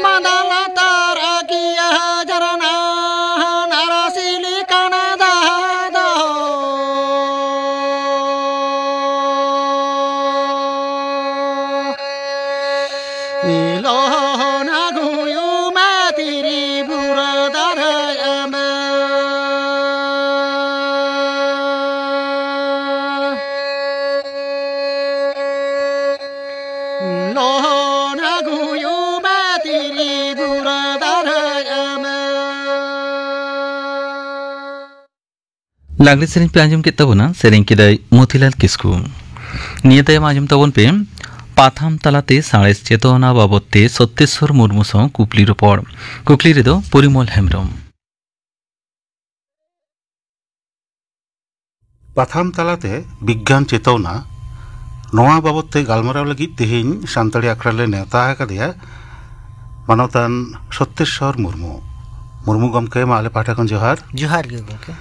ᱢᱟᱸᱫᱟ ᱞᱟᱛᱟᱨ ᱟᱹᱠᱤᱭᱟᱹ ᱡᱷᱟᱨᱱᱟ ᱱᱟᱨᱟᱥᱤ ᱞᱮᱠᱟᱱ ᱫᱟᱜ ᱫᱚ᱾ ᱞᱚᱦᱚᱱ ᱟᱹᱜᱩᱭ ᱢᱮ ᱛᱤᱨᱤ ᱵᱩᱨᱟᱹ ᱫᱟᱨᱮ ᱮᱢ᱾ ᱞᱚᱦᱚᱱ ᱟᱹᱜᱩᱭ ᱢᱮ ᱛᱤᱨᱤ ᱵᱩᱨᱟᱹ ᱫᱟᱨᱮ ᱮᱢ᱾ ᱞᱟᱜᱽᱲᱮ ᱥᱮᱨᱮᱧ ᱯᱮ ᱟᱸᱡᱚᱢ ᱠᱮᱫ ᱛᱟᱵᱚᱱᱟ, ᱥᱮᱨᱮᱧ ᱠᱮᱫᱟᱭ ᱢᱚᱛᱤᱞᱟᱞ ᱠᱤᱥᱠᱩ᱾ ᱱᱤᱭᱟᱹ ᱛᱟᱭᱚᱢ ᱟᱸᱡᱚᱢ ᱛᱟᱵᱚᱱ ᱯᱮ ᱯᱟᱛᱷᱟᱢ ᱛᱟᱞᱟᱛᱮ ᱥᱟᱬᱮᱥ ᱪᱮᱛᱚᱱᱟ ᱵᱟᱵᱚᱫ ᱛᱮ ᱥᱚᱛᱛᱮᱥᱣᱚᱨ ᱢᱩᱨᱢᱩ ᱥᱟᱶ ᱠᱩᱠᱞᱤ ᱨᱚᱯᱚᱲ᱾ ᱠᱩᱠᱞᱤ ᱨᱮᱫᱚ ᱯᱚᱨᱤᱢᱚᱞ ᱦᱮᱢᱵᱨᱚᱢ᱾ ᱯᱟᱛᱷᱟᱢ ᱛᱟᱞᱟᱛᱮ ᱵᱤᱜᱽᱜᱟᱱ ᱪᱮᱛᱚᱱᱟ, ᱱᱚᱣᱟ ᱵᱟᱵᱚᱫ ᱛᱮ ᱜᱟᱞᱢᱟᱨᱟᱣ ᱞᱟᱹᱜᱤᱫ ᱛᱮᱦᱮᱧ ᱥᱟᱱᱛᱟᱲᱤ ᱟᱠᱷᱲᱟ ᱞᱮ ᱱᱮᱣᱛᱟ ᱟᱠᱟᱫᱮᱭᱟ ᱢᱟᱱᱚᱛᱟᱱ ᱥᱚᱛᱛᱮᱥᱣᱚᱨ ᱢᱩᱨᱢᱩ᱾ ᱢᱩᱨᱢᱩ ᱜᱚᱢᱠᱮ, ᱢᱟ ᱟᱞᱮ ᱯᱟᱦᱴᱟ ᱠᱷᱚᱱ ᱡᱚᱦᱟᱨ᱾ ᱡᱚᱦᱟᱨ ᱜᱮ ᱜᱚᱢᱠᱮ᱾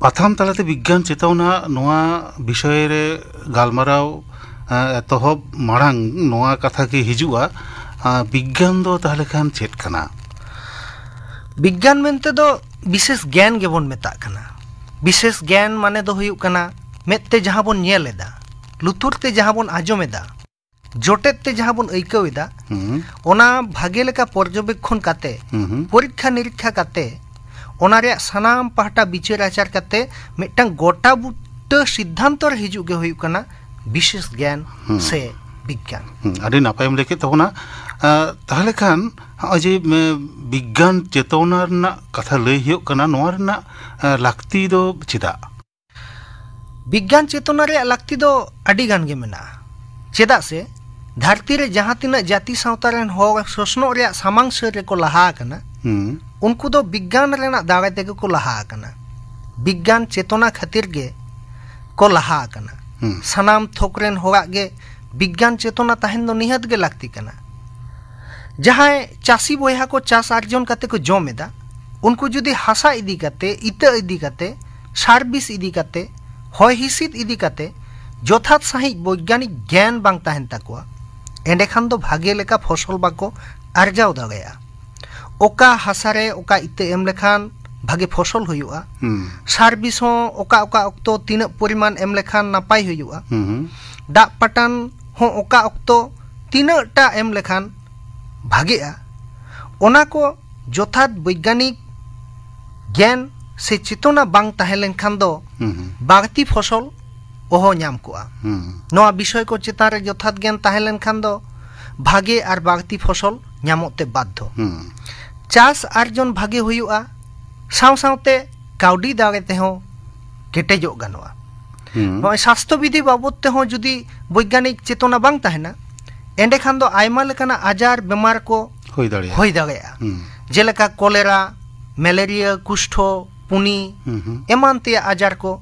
ᱯᱟᱛᱷᱟᱢ ᱛᱟᱞᱟᱛᱮ ᱵᱤᱜᱽᱜᱟᱱ ᱪᱮᱛᱚᱱᱟ, ᱱᱚᱣᱟ ᱵᱤᱥᱚᱭ ᱨᱮ ᱜᱟᱞᱢᱟᱨᱟᱣ ᱮᱛᱚᱦᱚᱵ ᱢᱟᱲᱟᱝ ᱱᱚᱣᱟ ᱠᱟᱛᱷᱟ ᱜᱮ ᱦᱤᱡᱩᱜᱼᱟ, ᱵᱤᱜᱽᱜᱟᱱ ᱫᱚ ᱛᱟᱦᱚᱞᱮ ᱠᱷᱟᱱ ᱪᱮᱫ ᱠᱟᱱᱟ? ᱵᱤᱜᱽᱜᱟᱱ ᱢᱮᱱᱛᱮ ᱫᱚ ᱵᱤᱥᱮᱥ ᱜᱮᱭᱟᱱ ᱜᱮᱵᱚᱱ ᱢᱮᱛᱟᱜ ᱠᱟᱱᱟ᱾ ᱵᱤᱥᱮᱥ ᱜᱮᱭᱟᱱ ᱢᱟᱱᱮ ᱫᱚ ᱦᱩᱭᱩᱜ ᱠᱟᱱᱟ, ᱢᱮᱫ ᱛᱮ ᱡᱟᱦᱟᱸ ᱵᱚᱱ ᱧᱮᱞ ᱮᱫᱟ, ᱞᱩᱛᱩᱨ ᱛᱮ ᱡᱟᱦᱟᱸ ᱵᱚᱱ ᱟᱸᱡᱚᱢ ᱮᱫᱟ, ᱡᱚᱴᱮᱫ ᱛᱮ ᱡᱟᱦᱟᱸ ᱵᱚᱱ ᱟᱹᱭᱠᱟᱹᱣ ᱮᱫᱟ, ᱦᱩᱸ᱾ ᱚᱱᱟ ᱵᱷᱟᱜᱮ ᱞᱮᱠᱟ ᱯᱚᱨᱡᱚᱵᱮᱠᱠᱷᱚᱱ ᱠᱟᱛᱮ, ᱦᱩᱸ, ᱦᱩᱸ᱾ ᱯᱚᱨᱤᱠᱠᱷᱟ ᱱᱤᱨᱤᱠᱠᱷᱟ ᱠᱟᱛᱮ, ᱚᱱᱟ ᱨᱮᱭᱟᱜ ᱥᱟᱱᱟᱢ ᱯᱟᱦᱴᱟ ᱵᱤᱪᱟᱹᱨ ᱟᱪᱟᱨ ᱠᱟᱛᱮ ᱢᱤᱫᱴᱟᱝ ᱜᱚᱴᱟ ᱵᱩᱴᱟᱹ ᱥᱤᱫᱽᱫᱷᱟᱱᱛᱚ ᱨᱮ ᱦᱤᱡᱩᱜ ᱜᱮ ᱦᱩᱭᱩᱜ ᱠᱟᱱᱟ ᱵᱤᱥᱮᱥ ᱜᱮᱭᱟᱱ ᱦᱩᱸ᱾ ᱥᱮ ᱵᱤᱜᱽᱜᱟᱱ᱾ ᱦᱩᱸ, ᱟᱹᱰᱤ ᱱᱟᱯᱟᱭᱮᱢ ᱞᱟᱹᱭ ᱠᱮᱫ ᱛᱟᱵᱚᱱᱟ᱾ ᱟᱸ, ᱛᱟᱦᱚᱞᱮ ᱠᱷᱟᱱ ᱱᱚᱜᱼᱚᱭ ᱡᱮ, ᱢᱮ, ᱵᱤᱜᱽᱜᱟᱱ ᱪᱮᱛᱚᱱᱟ ᱨᱮᱱᱟᱜ ᱠᱟᱛᱷᱟ ᱞᱟᱹᱭ ᱦᱩᱭᱩᱜ ᱠᱟᱱᱟ, ᱱᱚᱣᱟ ᱨᱮᱱᱟᱜ, ᱟᱸ, ᱞᱟᱹᱠᱛᱤ ᱫᱚ ᱪᱮᱫᱟᱜ? ᱵᱤᱜᱽᱜᱟᱱ ᱪᱮᱛᱚᱱᱟ ᱨᱮᱭᱟᱜ ᱞᱟᱹᱠᱛᱤ ᱫᱚ ᱟᱹᱰᱤ ᱜᱟᱱ ᱜᱮ ᱢᱮᱱᱟᱜᱼᱟ᱾ ᱪᱮᱫᱟᱜ ᱥᱮ ᱫᱷᱟᱹᱨᱛᱤ ᱨᱮ ᱡᱟᱦᱟᱸ ᱛᱤᱱᱟᱹᱜ ᱡᱟᱹᱛᱤ ᱥᱟᱶᱛᱟ ᱨᱮᱱ ᱦᱚᱲ ᱥᱚᱥᱱᱚᱜ ᱨᱮᱭᱟᱜ ᱥᱟᱢᱟᱝ ᱥᱟᱹᱨ ᱨᱮᱠᱚ ᱞᱟᱦᱟ ᱟᱠᱟᱱᱟ, ᱦᱩᱸ᱾ ᱩᱱᱠᱩ ᱫᱚ ᱵᱤᱜᱽᱜᱟᱱ ᱨᱮᱱᱟᱜ ᱫᱟᱲᱮ ᱛᱮᱜᱮ ᱠᱚ ᱞᱟᱦᱟ ᱟᱠᱟᱱᱟ᱾ ᱵᱤᱜᱽᱜᱟᱱ ᱪᱮᱛᱚᱱᱟ ᱠᱷᱟᱹᱛᱤᱨ ᱜᱮ ᱠᱚ ᱞᱟᱦᱟ ᱟᱠᱟᱱᱟ᱾ ᱦᱩᱸ᱾ ᱥᱟᱱᱟᱢ ᱛᱷᱚᱠ ᱨᱮᱱ ᱦᱚᱲᱟᱜ ᱜᱮ ᱵᱤᱜᱽᱜᱟᱱ ᱪᱮᱛᱚᱱᱟ ᱛᱟᱦᱮᱱ ᱫᱚ ᱱᱤᱦᱟᱹᱛ ᱜᱮ ᱞᱟᱹᱠᱛᱤ ᱠᱟᱱᱟ᱾ ᱡᱟᱦᱟᱸᱭ ᱪᱟᱹᱥᱤ ᱵᱚᱭᱦᱟ ᱠᱚ ᱪᱟᱥ ᱟᱨᱡᱚᱱ ᱠᱟᱛᱮ ᱠᱚ ᱡᱚᱢ ᱮᱫᱟ, ᱩᱱᱠᱩ ᱡᱩᱫᱤ ᱦᱟᱥᱟ ᱤᱫᱤ ᱠᱟᱛᱮ, ᱤᱛᱟᱹ ᱤᱫᱤ ᱠᱟᱛᱮ, ᱥᱟᱨ ᱵᱤᱥ ᱤᱫᱤ ᱠᱟᱛᱮ, ᱦᱚᱭ ᱦᱤᱸᱥᱤᱫ ᱤᱫᱤ ᱠᱟᱛᱮ ᱡᱚᱛᱷᱟᱛ ᱥᱟᱺᱦᱤᱡ ᱵᱳᱭᱜᱟᱱᱤᱠ ᱜᱮᱭᱟᱱ ᱵᱟᱝ ᱛᱟᱦᱮᱱ ᱛᱟᱠᱚᱣᱟ, ᱮᱸᱰᱮᱠᱷᱟᱱ ᱫᱚ ᱵᱷᱟᱜᱮ ᱞᱮᱠᱟ ᱯᱷᱚᱥᱚᱞ ᱵᱟᱠᱚ ᱟᱨᱡᱟᱣ ᱫᱟᱲᱮᱭᱟᱜᱼᱟ᱾ ᱚᱠᱟ ᱦᱟᱥᱟ ᱨᱮ ᱚᱠᱟ ᱤᱛᱟᱹ ᱮᱢ ᱞᱮᱠᱷᱟᱱ ᱵᱷᱟᱜᱮ ᱯᱷᱚᱥᱚᱞ ᱦᱩᱭᱩᱜᱼᱟ, ᱦᱩᱸ᱾ ᱥᱟᱨ ᱵᱤᱥ ᱦᱚᱸ ᱚᱠᱟ ᱚᱠᱟ ᱚᱠᱛᱚ ᱛᱤᱱᱟᱹᱜ ᱯᱚᱨᱤᱢᱟᱱ ᱮᱢ ᱞᱮᱠᱷᱟᱱ ᱱᱟᱯᱟᱭ ᱦᱩᱭᱩᱜᱼᱟ, ᱦᱩᱸ, ᱦᱩᱸ᱾ ᱫᱟᱜ ᱯᱟᱴᱟᱱ ᱦᱚᱸ ᱚᱠᱟ ᱚᱠᱛᱚ ᱛᱤᱱᱟᱹᱜ ᱴᱟ ᱮᱢ ᱞᱮᱠᱷᱟᱱ ᱵᱷᱟᱜᱮᱜᱼᱟ, ᱚᱱᱟ ᱠᱚ ᱡᱚᱛᱷᱟᱛ ᱵᱳᱭᱜᱟᱱᱤᱠ ᱜᱮᱭᱟᱱ ᱥᱮ ᱪᱮᱛᱚᱱᱟ ᱵᱟᱝ ᱛᱟᱦᱮᱸ ᱞᱮᱱᱠᱷᱟᱱ ᱫᱚ ᱦᱩᱸ, ᱦᱩᱸ᱾ ᱵᱟᱹᱲᱛᱤ ᱯᱷᱚᱥᱚᱞ ᱚᱦᱚ ᱧᱟᱢ ᱠᱚᱜᱼᱟ᱾ ᱦᱩᱸ᱾ ᱱᱚᱣᱟ ᱵᱤᱥᱚᱭ ᱠᱚ ᱪᱮᱛᱟᱱ ᱨᱮ ᱡᱚᱛᱷᱟᱛ ᱜᱮᱭᱟᱱ ᱛᱟᱦᱮᱸ ᱞᱮᱱᱠᱷᱟᱱ ᱫᱚ ᱵᱷᱟᱜᱮ ᱟᱨ ᱵᱟᱹᱲᱛᱤ ᱯᱷᱚᱥᱚᱞ ᱧᱟᱢᱚᱜ ᱛᱮ ᱵᱟᱫᱽᱫᱷᱚ᱾ ᱦᱩᱸ᱾ ᱪᱟᱥ ᱟᱨᱡᱚᱱ ᱵᱷᱟᱜᱮ ᱦᱩᱭᱩᱜᱼᱟ, ᱥᱟᱶ ᱥᱟᱶᱛᱮ ᱠᱟᱹᱣᱰᱤ ᱫᱟᱲᱮ ᱛᱮᱦᱚᱸ ᱠᱮᱴᱮᱡᱚᱜ ᱜᱟᱱᱚᱜᱼᱟ᱾ ᱦᱩᱸ᱾ ᱱᱚᱜᱼᱚᱭ ᱥᱟᱥᱛᱷᱚ ᱵᱤᱫᱷᱤ ᱵᱟᱵᱚᱫ ᱛᱮᱦᱚᱸ ᱡᱩᱫᱤ ᱵᱳᱭᱜᱟᱱᱤᱠ ᱪᱮᱛᱚᱱᱟ ᱵᱟᱝ ᱛᱟᱦᱮᱱᱟ, ᱮᱸᱰᱮᱠᱷᱟᱱ ᱫᱚ ᱟᱭᱢᱟ ᱞᱮᱠᱟᱱᱟᱜ ᱟᱡᱟᱨ ᱵᱮᱢᱟᱨ ᱠᱚ ᱦᱩᱭ ᱫᱟᱲᱮᱭᱟᱜᱼᱟ᱾ ᱦᱩᱭ ᱫᱟᱲᱮᱭᱟᱜᱼᱟ᱾ ᱦᱩᱸ᱾ ᱡᱮᱞᱮᱠᱟ ᱠᱚᱞᱮᱨᱟ, ᱢᱮᱞᱮᱨᱤᱭᱟ, ᱠᱩᱥᱴᱷᱚ, ᱯᱩᱱᱤ, ᱦᱩᱸ, ᱦᱩᱸ᱾ ᱮᱢᱟᱱ ᱛᱮᱭᱟᱜ ᱟᱡᱟᱨ ᱠᱚ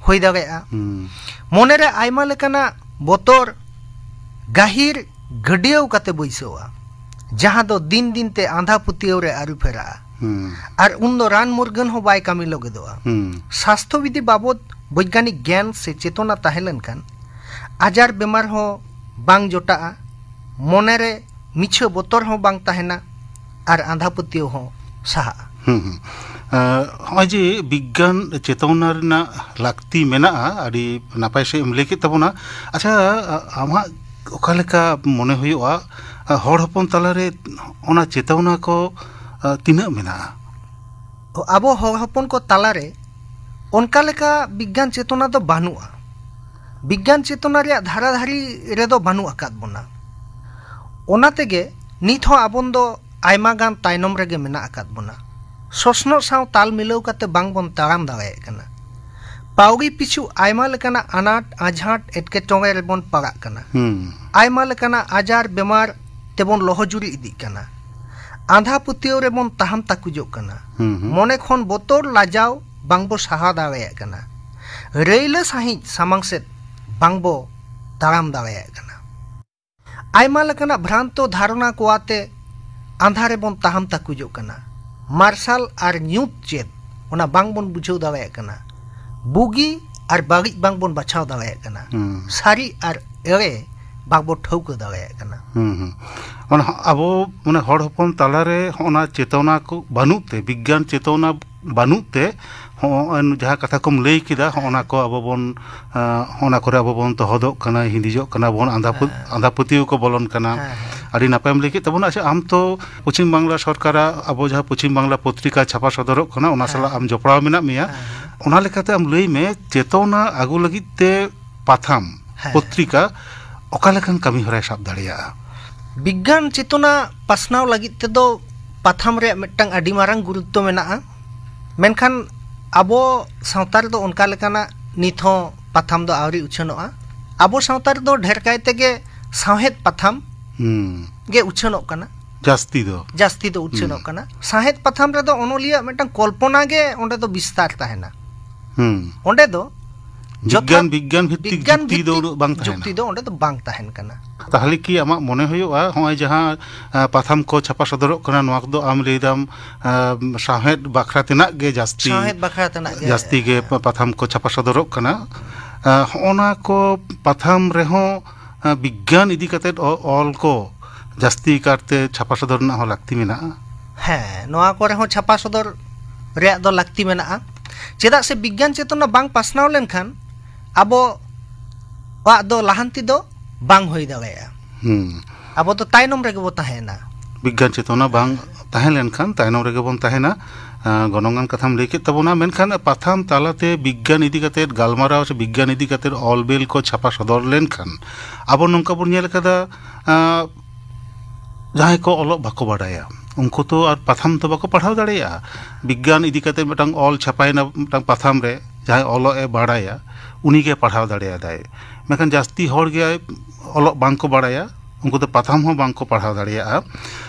ᱦᱩᱭ ᱫᱟᱲᱮᱭᱟᱜᱼᱟ᱾ ᱦᱩᱸ᱾ ᱢᱚᱱᱮᱨᱮ ᱟᱭᱢᱟ ᱞᱮᱠᱟᱱᱟᱜ ᱵᱚᱛᱚᱨ ᱜᱟᱹᱦᱤᱨ ᱜᱟᱹᱰᱭᱟᱹᱣ ᱠᱟᱛᱮ ᱵᱟᱹᱭᱥᱟᱹᱣᱟ, ᱡᱟᱦᱟᱸ ᱫᱚ ᱫᱤᱱ ᱫᱤᱱ ᱛᱮ ᱟᱸᱫᱷᱟ ᱯᱟᱹᱛᱭᱟᱹᱣ ᱨᱮ ᱟᱹᱨᱩ ᱯᱷᱮᱨᱟᱜᱼᱟ᱾ ᱦᱩᱸ᱾ ᱟᱨ ᱩᱱᱫᱚ ᱨᱟᱱ ᱢᱩᱨᱜᱟᱹᱱ ᱦᱚᱸ ᱵᱟᱭ ᱠᱟᱹᱢᱤ ᱞᱟᱹᱜᱤᱫᱚᱜᱼᱟ᱾ ᱦᱩᱸ᱾ ᱥᱟᱥᱛᱷᱚ ᱵᱤᱫᱷᱤ ᱵᱟᱵᱚᱫ ᱵᱳᱭᱜᱟᱱᱤᱠ ᱜᱮᱭᱟᱱ ᱥᱮ ᱪᱮᱛᱚᱱᱟ ᱛᱟᱦᱮᱸ ᱞᱮᱱᱠᱷᱟᱱ ᱟᱡᱟᱨ ᱵᱮᱢᱟᱨ ᱦᱚᱸ ᱵᱟᱝ ᱡᱚᱴᱟᱜᱼᱟ, ᱢᱚᱱᱮᱨᱮ ᱢᱤᱪᱷᱟᱹ ᱵᱚᱛᱚᱨ ᱦᱚᱸ ᱵᱟᱝ ᱛᱟᱦᱮᱱᱟ, ᱟᱨ ᱟᱸᱫᱷᱟ ᱯᱟᱹᱛᱭᱟᱹᱣ ᱦᱚᱸ ᱥᱟᱦᱟᱜᱼᱟ᱾ ᱦᱩᱸ, ᱦᱩᱸ᱾ ᱟᱸ, ᱱᱚᱜᱼᱚᱭ ᱡᱮ ᱵᱤᱜᱽᱜᱟᱱ ᱪᱮᱛᱚᱱᱟ ᱨᱮᱱᱟᱜ ᱞᱟᱹᱠᱛᱤ ᱢᱮᱱᱟᱜᱼᱟ, ᱟᱹᱰᱤ ᱱᱟᱯᱟᱭ ᱥᱟᱺᱦᱤᱡ ᱮᱢ ᱞᱟᱹᱭ ᱠᱮᱫ ᱛᱟᱵᱚᱱᱟ᱾ ᱟᱪᱪᱷᱟ, ᱟ-, ᱟᱢᱟᱜ ᱚᱠᱟ ᱞᱮᱠᱟ ᱢᱚᱱᱮ ᱦᱩᱭᱩᱜᱼᱟ, ᱟ, ᱦᱚᱲ ᱦᱚᱯᱚᱱ ᱛᱟᱞᱟᱨᱮ ᱚᱱᱟ ᱪᱮᱛᱚᱱᱟ ᱠᱚ, ᱟ, ᱛᱤᱱᱟᱹᱜ ᱢᱮᱱᱟᱜᱼᱟ? ᱟᱵᱚ ᱦᱚᱲ ᱦᱚᱯᱚᱱ ᱠᱚ ᱛᱟᱞᱟᱨᱮ ᱚᱱᱠᱟ ᱞᱮᱠᱟ ᱵᱤᱜᱽᱜᱟᱱ ᱪᱮᱛᱚᱱᱟ ᱫᱚ ᱵᱟᱹᱱᱩᱜᱼᱟ᱾ ᱵᱤᱜᱽᱜᱟᱱ ᱪᱮᱛᱚᱱᱟ ᱨᱮᱭᱟᱜ ᱫᱷᱟᱨᱟ ᱫᱷᱟᱨᱤ ᱨᱮᱫᱚ ᱵᱟᱹᱱᱩᱜ ᱟᱠᱟᱫ ᱵᱚᱱᱟ᱾ ᱚᱱᱟ ᱛᱮᱜᱮ ᱱᱤᱛ ᱦᱚᱸ ᱟᱵᱚᱱ ᱫᱚ ᱟᱭᱢᱟ ᱜᱟᱱ ᱛᱟᱭᱱᱚᱢ ᱨᱮᱜᱮ ᱢᱮᱱᱟᱜ ᱟᱠᱟᱫ ᱵᱚᱱᱟ᱾ ᱥᱚᱥᱱᱚᱜ ᱥᱟᱶ ᱛᱟᱞ ᱢᱤᱞᱟᱹᱣ ᱠᱟᱛᱮ ᱵᱟᱝ ᱵᱚᱱ ᱛᱟᱲᱟᱢ ᱫᱟᱲᱮᱭᱟᱜ ᱠᱟᱱᱟ᱾ ᱯᱟᱹᱣᱲᱤ ᱯᱤᱪᱷᱩ ᱟᱭᱢᱟ ᱞᱮᱠᱟᱱᱟᱜ ᱟᱱᱟᱴ, ᱟᱸᱡᱷᱟᱴ, ᱮᱴᱠᱮᱴᱚᱬᱮ ᱨᱮᱵᱚᱱ ᱯᱟᱲᱟᱜ ᱠᱟᱱᱟ᱾ ᱦᱩᱸ᱾ ᱟᱭᱢᱟ ᱞᱮᱠᱟᱱᱟᱜ ᱟᱡᱟᱨ ᱵᱮᱢᱟᱨ ᱛᱮᱵᱚᱱ ᱞᱚᱦᱚᱡᱩᱨᱤ ᱤᱫᱤᱜ ᱠᱟᱱᱟ᱾ ᱟᱸᱫᱷᱟ ᱯᱟᱹᱛᱭᱟᱹᱣ ᱨᱮᱵᱚᱱ ᱛᱟᱦᱟᱢ ᱛᱟᱠᱩᱡᱚᱜ ᱠᱟᱱᱟ᱾ ᱦᱩᱸ, ᱦᱩᱸ᱾ ᱢᱚᱱᱮ ᱠᱷᱚᱱ ᱵᱚᱛᱚᱨ ᱞᱟᱡᱟᱣ ᱵᱟᱝ ᱵᱚ ᱥᱟᱦᱟ ᱫᱟᱲᱮᱭᱟᱜ ᱠᱟᱱᱟ᱾ ᱨᱟᱹᱭᱞᱟᱹ ᱥᱟᱺᱦᱤᱡ ᱥᱟᱢᱟᱝ ᱥᱮᱫ ᱵᱟᱝ ᱵᱚ ᱛᱟᱲᱟᱢ ᱫᱟᱲᱮᱭᱟᱜ ᱠᱟᱱᱟ᱾ ᱟᱭᱢᱟ ᱞᱮᱠᱟᱱᱟᱜ ᱵᱷᱨᱟᱱᱛᱚ ᱫᱷᱟᱨᱚᱱᱟ ᱠᱚ ᱟᱛᱮ ᱟᱸᱫᱷᱟ ᱨᱮᱵᱚᱱ ᱛᱟᱦᱟᱢ ᱛᱟᱠᱩᱡᱚᱜ ᱠᱟᱱᱟ᱾ ᱢᱟᱨᱥᱟᱞ ᱟᱨ ᱧᱩᱛ ᱪᱮᱫ, ᱚᱱᱟ ᱵᱟᱝ ᱵᱚᱱ ᱵᱩᱡᱷᱟᱹᱣ ᱫᱟᱲᱮᱭᱟᱜ ᱠᱟᱱᱟ᱾ ᱵᱩᱜᱤ ᱟᱨ ᱵᱟᱹᱲᱤᱡ ᱵᱟᱝ ᱵᱚᱱ ᱵᱟᱪᱷᱟᱣ ᱫᱟᱲᱮᱭᱟᱜ ᱠᱟᱱᱟ᱾ ᱦᱩᱸ᱾ ᱥᱟᱹᱨᱤ ᱟᱨ ᱮᱲᱮ ᱵᱟᱝ ᱵᱚᱱ ᱴᱷᱟᱹᱣᱠᱟᱹ ᱫᱟᱲᱮᱭᱟᱜ ᱠᱟᱱᱟ᱾ ᱦᱩᱸ, ᱦᱩᱸ᱾ ᱢᱟᱱᱮ, ᱟᱵᱚ, ᱢᱟᱱᱮ, ᱦᱚᱲ ᱦᱚᱯᱚᱱ ᱛᱟᱞᱟᱨᱮ ᱦᱚᱸᱜᱼᱚᱱᱟ ᱪᱮᱛᱚᱱᱟ ᱠᱚ ᱵᱟᱹᱱᱩᱜ ᱛᱮ, ᱵᱤᱜᱽᱜᱟᱱ ᱪᱮᱛᱚᱱᱟ ᱵᱟᱹᱱᱩᱜ ᱛᱮ, ᱦᱚᱸᱜᱼᱚᱭ ᱡᱟᱦᱟᱸ ᱠᱟᱛᱷᱟ ᱠᱚᱢ ᱞᱟᱹᱭ ᱠᱮᱫᱟ, ᱦᱚᱸᱜᱼᱚᱱᱟ ᱠᱚ ᱟᱵᱚ ᱵᱚᱱ, ᱟᱸ, ᱦᱚᱸᱜᱼᱚᱱᱟ ᱠᱚᱨᱮ ᱟᱵᱚ ᱵᱚᱱ ᱛᱚᱦᱚᱫᱚᱜ ᱠᱟᱱᱟ, ᱦᱤᱸᱫᱤᱡᱚᱜ ᱠᱟᱱᱟ ᱵᱚᱱ, ᱟᱸᱫᱷᱟ ᱯᱟᱹᱛ-, ᱦᱮᱸ᱾ ᱟᱸᱫᱷᱟ ᱯᱟᱹᱛᱭᱟᱹᱣ ᱠᱚ ᱵᱚᱞᱚᱱ ᱠᱟᱱᱟ᱾ ᱦᱮᱸ, ᱦᱮᱸ᱾ ᱟᱹᱰᱤ ᱱᱟᱯᱟᱭᱮᱢ ᱞᱟᱹᱭ ᱠᱮᱫ ᱛᱟᱵᱚᱱᱟ᱾ ᱟᱪᱪᱷᱟ, ᱟᱢ ᱛᱚ ᱯᱚᱪᱷᱤᱢ ᱵᱟᱝᱞᱟ ᱥᱚᱨᱠᱟᱨᱟᱜ ᱟᱵᱚ ᱡᱟᱦᱟᱸ ᱯᱚᱪᱷᱤᱢ ᱵᱟᱝᱞᱟ ᱯᱚᱛᱨᱤᱠᱟ ᱪᱷᱟᱯᱟ ᱥᱚᱫᱚᱨᱚᱜ ᱠᱟᱱᱟ, ᱚᱱᱟ ᱦᱮᱸ᱾ ᱥᱟᱞᱟᱜ ᱟᱢ ᱡᱚᱯᱲᱟᱣ ᱢᱮᱱᱟᱜ ᱢᱮᱭᱟ᱾ ᱦᱮᱸ, ᱦᱮᱸ᱾ ᱚᱱᱟ ᱞᱮᱠᱟᱛᱮ ᱟᱢ ᱞᱟᱹᱭ ᱢᱮ, ᱪᱮᱛᱚᱱᱟ ᱟᱹᱜᱩ ᱞᱟᱹᱜᱤᱫ ᱛᱮ ᱯᱟᱛᱷᱟᱢ, ᱦᱮᱸ᱾ ᱯᱚᱛᱨᱤᱠᱟ ᱚᱠᱟ ᱞᱮᱠᱟᱱ ᱠᱟᱹᱢᱤ ᱦᱚᱨᱟᱭ ᱥᱟᱵ ᱫᱟᱲᱮᱭᱟᱜᱼᱟ? ᱵᱤᱜᱽᱜᱟᱱ ᱪᱮᱛᱚᱱᱟ ᱯᱟᱥᱱᱟᱣ ᱞᱟᱹᱜᱤᱫ ᱛᱮᱫᱚ ᱯᱟᱛᱷᱟᱢ ᱨᱮᱭᱟᱜ ᱢᱤᱫᱴᱟᱝ ᱟᱹᱰᱤ ᱢᱟᱨᱟᱝ ᱜᱩᱨᱩᱛᱛᱚ ᱢᱮᱱᱟᱜᱼᱟ᱾ ᱢᱮᱱᱠᱷᱟᱱ ᱟᱵᱚ ᱥᱟᱶᱛᱟ ᱨᱮᱫᱚ ᱚᱱᱠᱟ ᱞᱮᱠᱟᱱᱟᱜ ᱱᱤᱛ ᱦᱚᱸ ᱯᱟᱛᱷᱟᱢ ᱫᱚ ᱟᱹᱣᱨᱤ ᱩᱪᱷᱟᱹᱱᱚᱜᱼᱟ᱾ ᱟᱵᱚ ᱥᱟᱶᱛᱟ ᱨᱮᱫᱚ ᱰᱷᱮᱨ ᱠᱟᱭ ᱛᱮᱜᱮ ᱥᱟᱶᱦᱮᱫ ᱯᱟᱛᱷᱟᱢ ᱦᱩᱸ᱾ ᱜᱮ ᱩᱪᱷᱟᱹᱱᱚᱜ ᱠᱟᱱᱟ᱾ ᱡᱟᱹᱥᱛᱤ ᱫᱚ᱾ ᱡᱟᱹᱥᱛᱤ ᱫᱚ ᱩᱪᱷᱟᱹᱱᱚᱜ ᱦᱩᱸ᱾ ᱠᱟᱱᱟ᱾ ᱥᱟᱶᱦᱮᱫ ᱯᱟᱛᱷᱟᱢ ᱨᱮᱫᱚ ᱚᱱᱚᱞᱤᱭᱟᱹ ᱢᱤᱫᱴᱟᱝ ᱠᱚᱞᱯᱚᱱᱟ ᱜᱮ ᱚᱸᱰᱮ ᱫᱚ ᱵᱤᱥᱛᱟᱨ ᱛᱟᱦᱮᱱᱟ᱾ ᱦᱩᱸ᱾ ᱚᱸᱰᱮ ᱫᱚ ᱵᱤᱜᱽᱜᱟᱱ, ᱡᱚᱛᱷᱟᱛ ᱵᱤᱜᱽᱜᱟᱱ ᱵᱷᱤᱛᱛᱤᱠ ᱵᱤᱜᱽᱜᱟᱱ ᱡᱩᱠᱛᱤ ᱫᱚ ᱵᱷᱤᱛᱛᱤᱠ ᱩᱱᱟᱹᱜ ᱵᱟᱝ ᱛᱟᱦᱮᱱᱟ᱾ ᱡᱩᱠᱛᱤ ᱫᱚ ᱚᱸᱰᱮ ᱫᱚ ᱵᱟᱝ ᱛᱟᱦᱮᱱ ᱠᱟᱱᱟ᱾ ᱛᱟᱦᱞᱮ ᱠᱤ ᱟᱢᱟᱜ ᱢᱚᱱᱮ ᱦᱩᱭᱩᱜᱼᱟ, ᱦᱚᱸᱜᱼᱚᱭ ᱡᱟᱦᱟᱸ, ᱟ, ᱯᱟᱛᱷᱟᱢ ᱠᱚ ᱪᱷᱟᱯᱟ ᱥᱚᱫᱚᱨᱚᱜ ᱠᱟᱱᱟ, ᱱᱚᱣᱟ ᱠᱚᱫᱚ ᱟᱢ ᱞᱟᱹᱭ ᱫᱟᱢ, ᱟ, ᱥᱟᱶᱦᱮᱫ ᱵᱟᱠᱷᱨᱟ ᱛᱮᱱᱟᱜ ᱜᱮ ᱡᱟᱹᱥᱛᱤ, ᱥᱟᱶᱦᱮᱫ ᱵᱟᱠᱷᱨᱟ ᱛᱮᱱᱟᱜ ᱜᱮ᱾ ᱡᱟᱹᱥᱛᱤ ᱜᱮ ᱯᱟᱛᱷᱟᱢ ᱠᱚ ᱪᱷᱟᱯᱟ ᱥᱚᱫᱚᱨᱚᱜ ᱠᱟᱱᱟ? ᱦᱚᱸᱜᱼᱚ ᱱᱟ ᱠᱚ ᱯᱟᱛᱷᱟᱢ ᱨᱮᱦᱚᱸ ᱵᱤᱜᱽᱜᱟᱱ ᱤᱫᱤ ᱠᱟᱛᱮᱫ ᱚᱞ ᱠᱚ ᱡᱟᱹᱥᱛᱤ ᱠᱟᱨᱛᱮ ᱪᱷᱟᱯᱟ ᱥᱚᱫᱚᱨ ᱨᱮᱱᱟᱜ ᱦᱚᱸ ᱞᱟᱹᱠᱛᱤ ᱢᱮᱱᱟᱜᱼᱟ᱾ ᱦᱮᱸ, ᱱᱚᱣᱟ ᱠᱚᱨᱮ ᱦᱚᱸ ᱪᱷᱟᱯᱟ ᱥᱚᱫᱚᱨ ᱨᱮᱭᱟᱜ ᱫᱚ ᱞᱟᱹᱠᱛᱤ ᱢᱮᱱᱟᱜᱼᱟ᱾ ᱪᱮᱫᱟᱜ ᱥᱮ ᱵᱤᱜᱽᱜᱟᱱ ᱪᱮᱛᱚᱱᱟ ᱵᱟᱝ ᱯᱟᱥᱱᱟᱣ ᱞᱮᱱᱠᱷᱟᱱ ᱟᱵᱚᱣᱟᱜ ᱫᱚ ᱞᱟᱦᱟᱱᱛᱤ ᱫᱚ ᱵᱟᱝ ᱦᱩᱭ ᱫᱟᱲᱮᱭᱟᱜᱼᱟ᱾ ᱦᱩᱸ᱾ ᱟᱵᱚ ᱫᱚ ᱛᱟᱭᱱᱚᱢ ᱨᱮᱜᱮ ᱵᱚ ᱛᱟᱦᱮᱱᱟ᱾ ᱵᱤᱜᱽᱜᱟᱱ ᱪᱮᱛᱚᱱᱟ ᱵᱟᱝ ᱛᱟᱦᱮᱸ ᱞᱮᱱᱠᱷᱟᱱ ᱛᱟᱭᱱᱚᱢ ᱨᱮᱜᱮ ᱵᱚᱱ ᱛᱟᱦᱮᱱᱟ᱾ ᱟᱸ, ᱜᱚᱱᱚᱝᱟᱱ ᱠᱟᱛᱷᱟᱢ ᱞᱟᱹᱭ ᱠᱮᱫ ᱛᱟᱵᱚᱱᱟ, ᱢᱮᱱᱠᱷᱟᱱ ᱯᱟᱛᱷᱟᱢ ᱛᱟᱞᱟᱛᱮ ᱵᱤᱜᱽᱜᱟᱱ ᱤᱫᱤ ᱠᱟᱛᱮᱫ ᱜᱟᱞᱢᱟᱨᱟᱣ ᱥᱮ ᱵᱤᱜᱽᱜᱟᱱ ᱤᱫᱤ ᱠᱟᱛᱮᱫ ᱚᱞ ᱵᱤᱞ ᱠᱚ ᱪᱷᱟᱯᱟ ᱥᱚᱫᱚᱨ ᱞᱮᱱᱠᱷᱟᱱ ᱟᱵᱚ ᱱᱚᱝᱠᱟ ᱵᱚᱱ ᱧᱮᱞ ᱠᱟᱫᱟ, ᱟᱸ, ᱡᱟᱦᱟᱸᱭ ᱠᱚ ᱚᱞᱚᱜ ᱵᱟᱠᱚ ᱵᱟᱰᱟᱭᱟ ᱩᱱᱠᱩ ᱛᱚ ᱟᱨ ᱯᱟᱛᱷᱟᱢ ᱫᱚ ᱵᱟᱠᱚ ᱯᱟᱲᱦᱟᱣ ᱫᱟᱲᱮᱭᱟᱜᱼᱟ᱾ ᱵᱤᱜᱽᱜᱟᱱ ᱤᱫᱤ ᱠᱟᱛᱮᱫ ᱢᱤᱫᱴᱟᱝ ᱚᱞ ᱪᱷᱟᱯᱟᱭᱮᱱᱟ ᱢᱤᱫᱴᱟᱝ ᱯᱟᱛᱷᱟᱢ ᱨᱮ, ᱡᱟᱦᱟᱸᱭ ᱚᱞᱚᱜ ᱮ ᱵᱟᱲᱟᱭᱟ ᱩᱱᱤᱜᱮ ᱯᱟᱲᱦᱟᱣ ᱫᱟᱲᱮᱭᱟᱫᱟᱭ, ᱢᱮᱱᱠᱷᱟᱱ ᱡᱟᱹᱥᱛᱤ ᱦᱚᱲ ᱜᱮ ᱚᱞᱚᱜ ᱵᱟᱝᱠᱚ ᱵᱟᱲᱟᱭᱟ, ᱩᱱᱠᱩ ᱫᱚ ᱯᱟᱛᱷᱟᱢ ᱦᱚᱸ ᱵᱟᱝᱠᱚ ᱯᱟᱲᱦᱟᱣ ᱫᱟᱲᱮᱭᱟᱜᱼᱟ᱾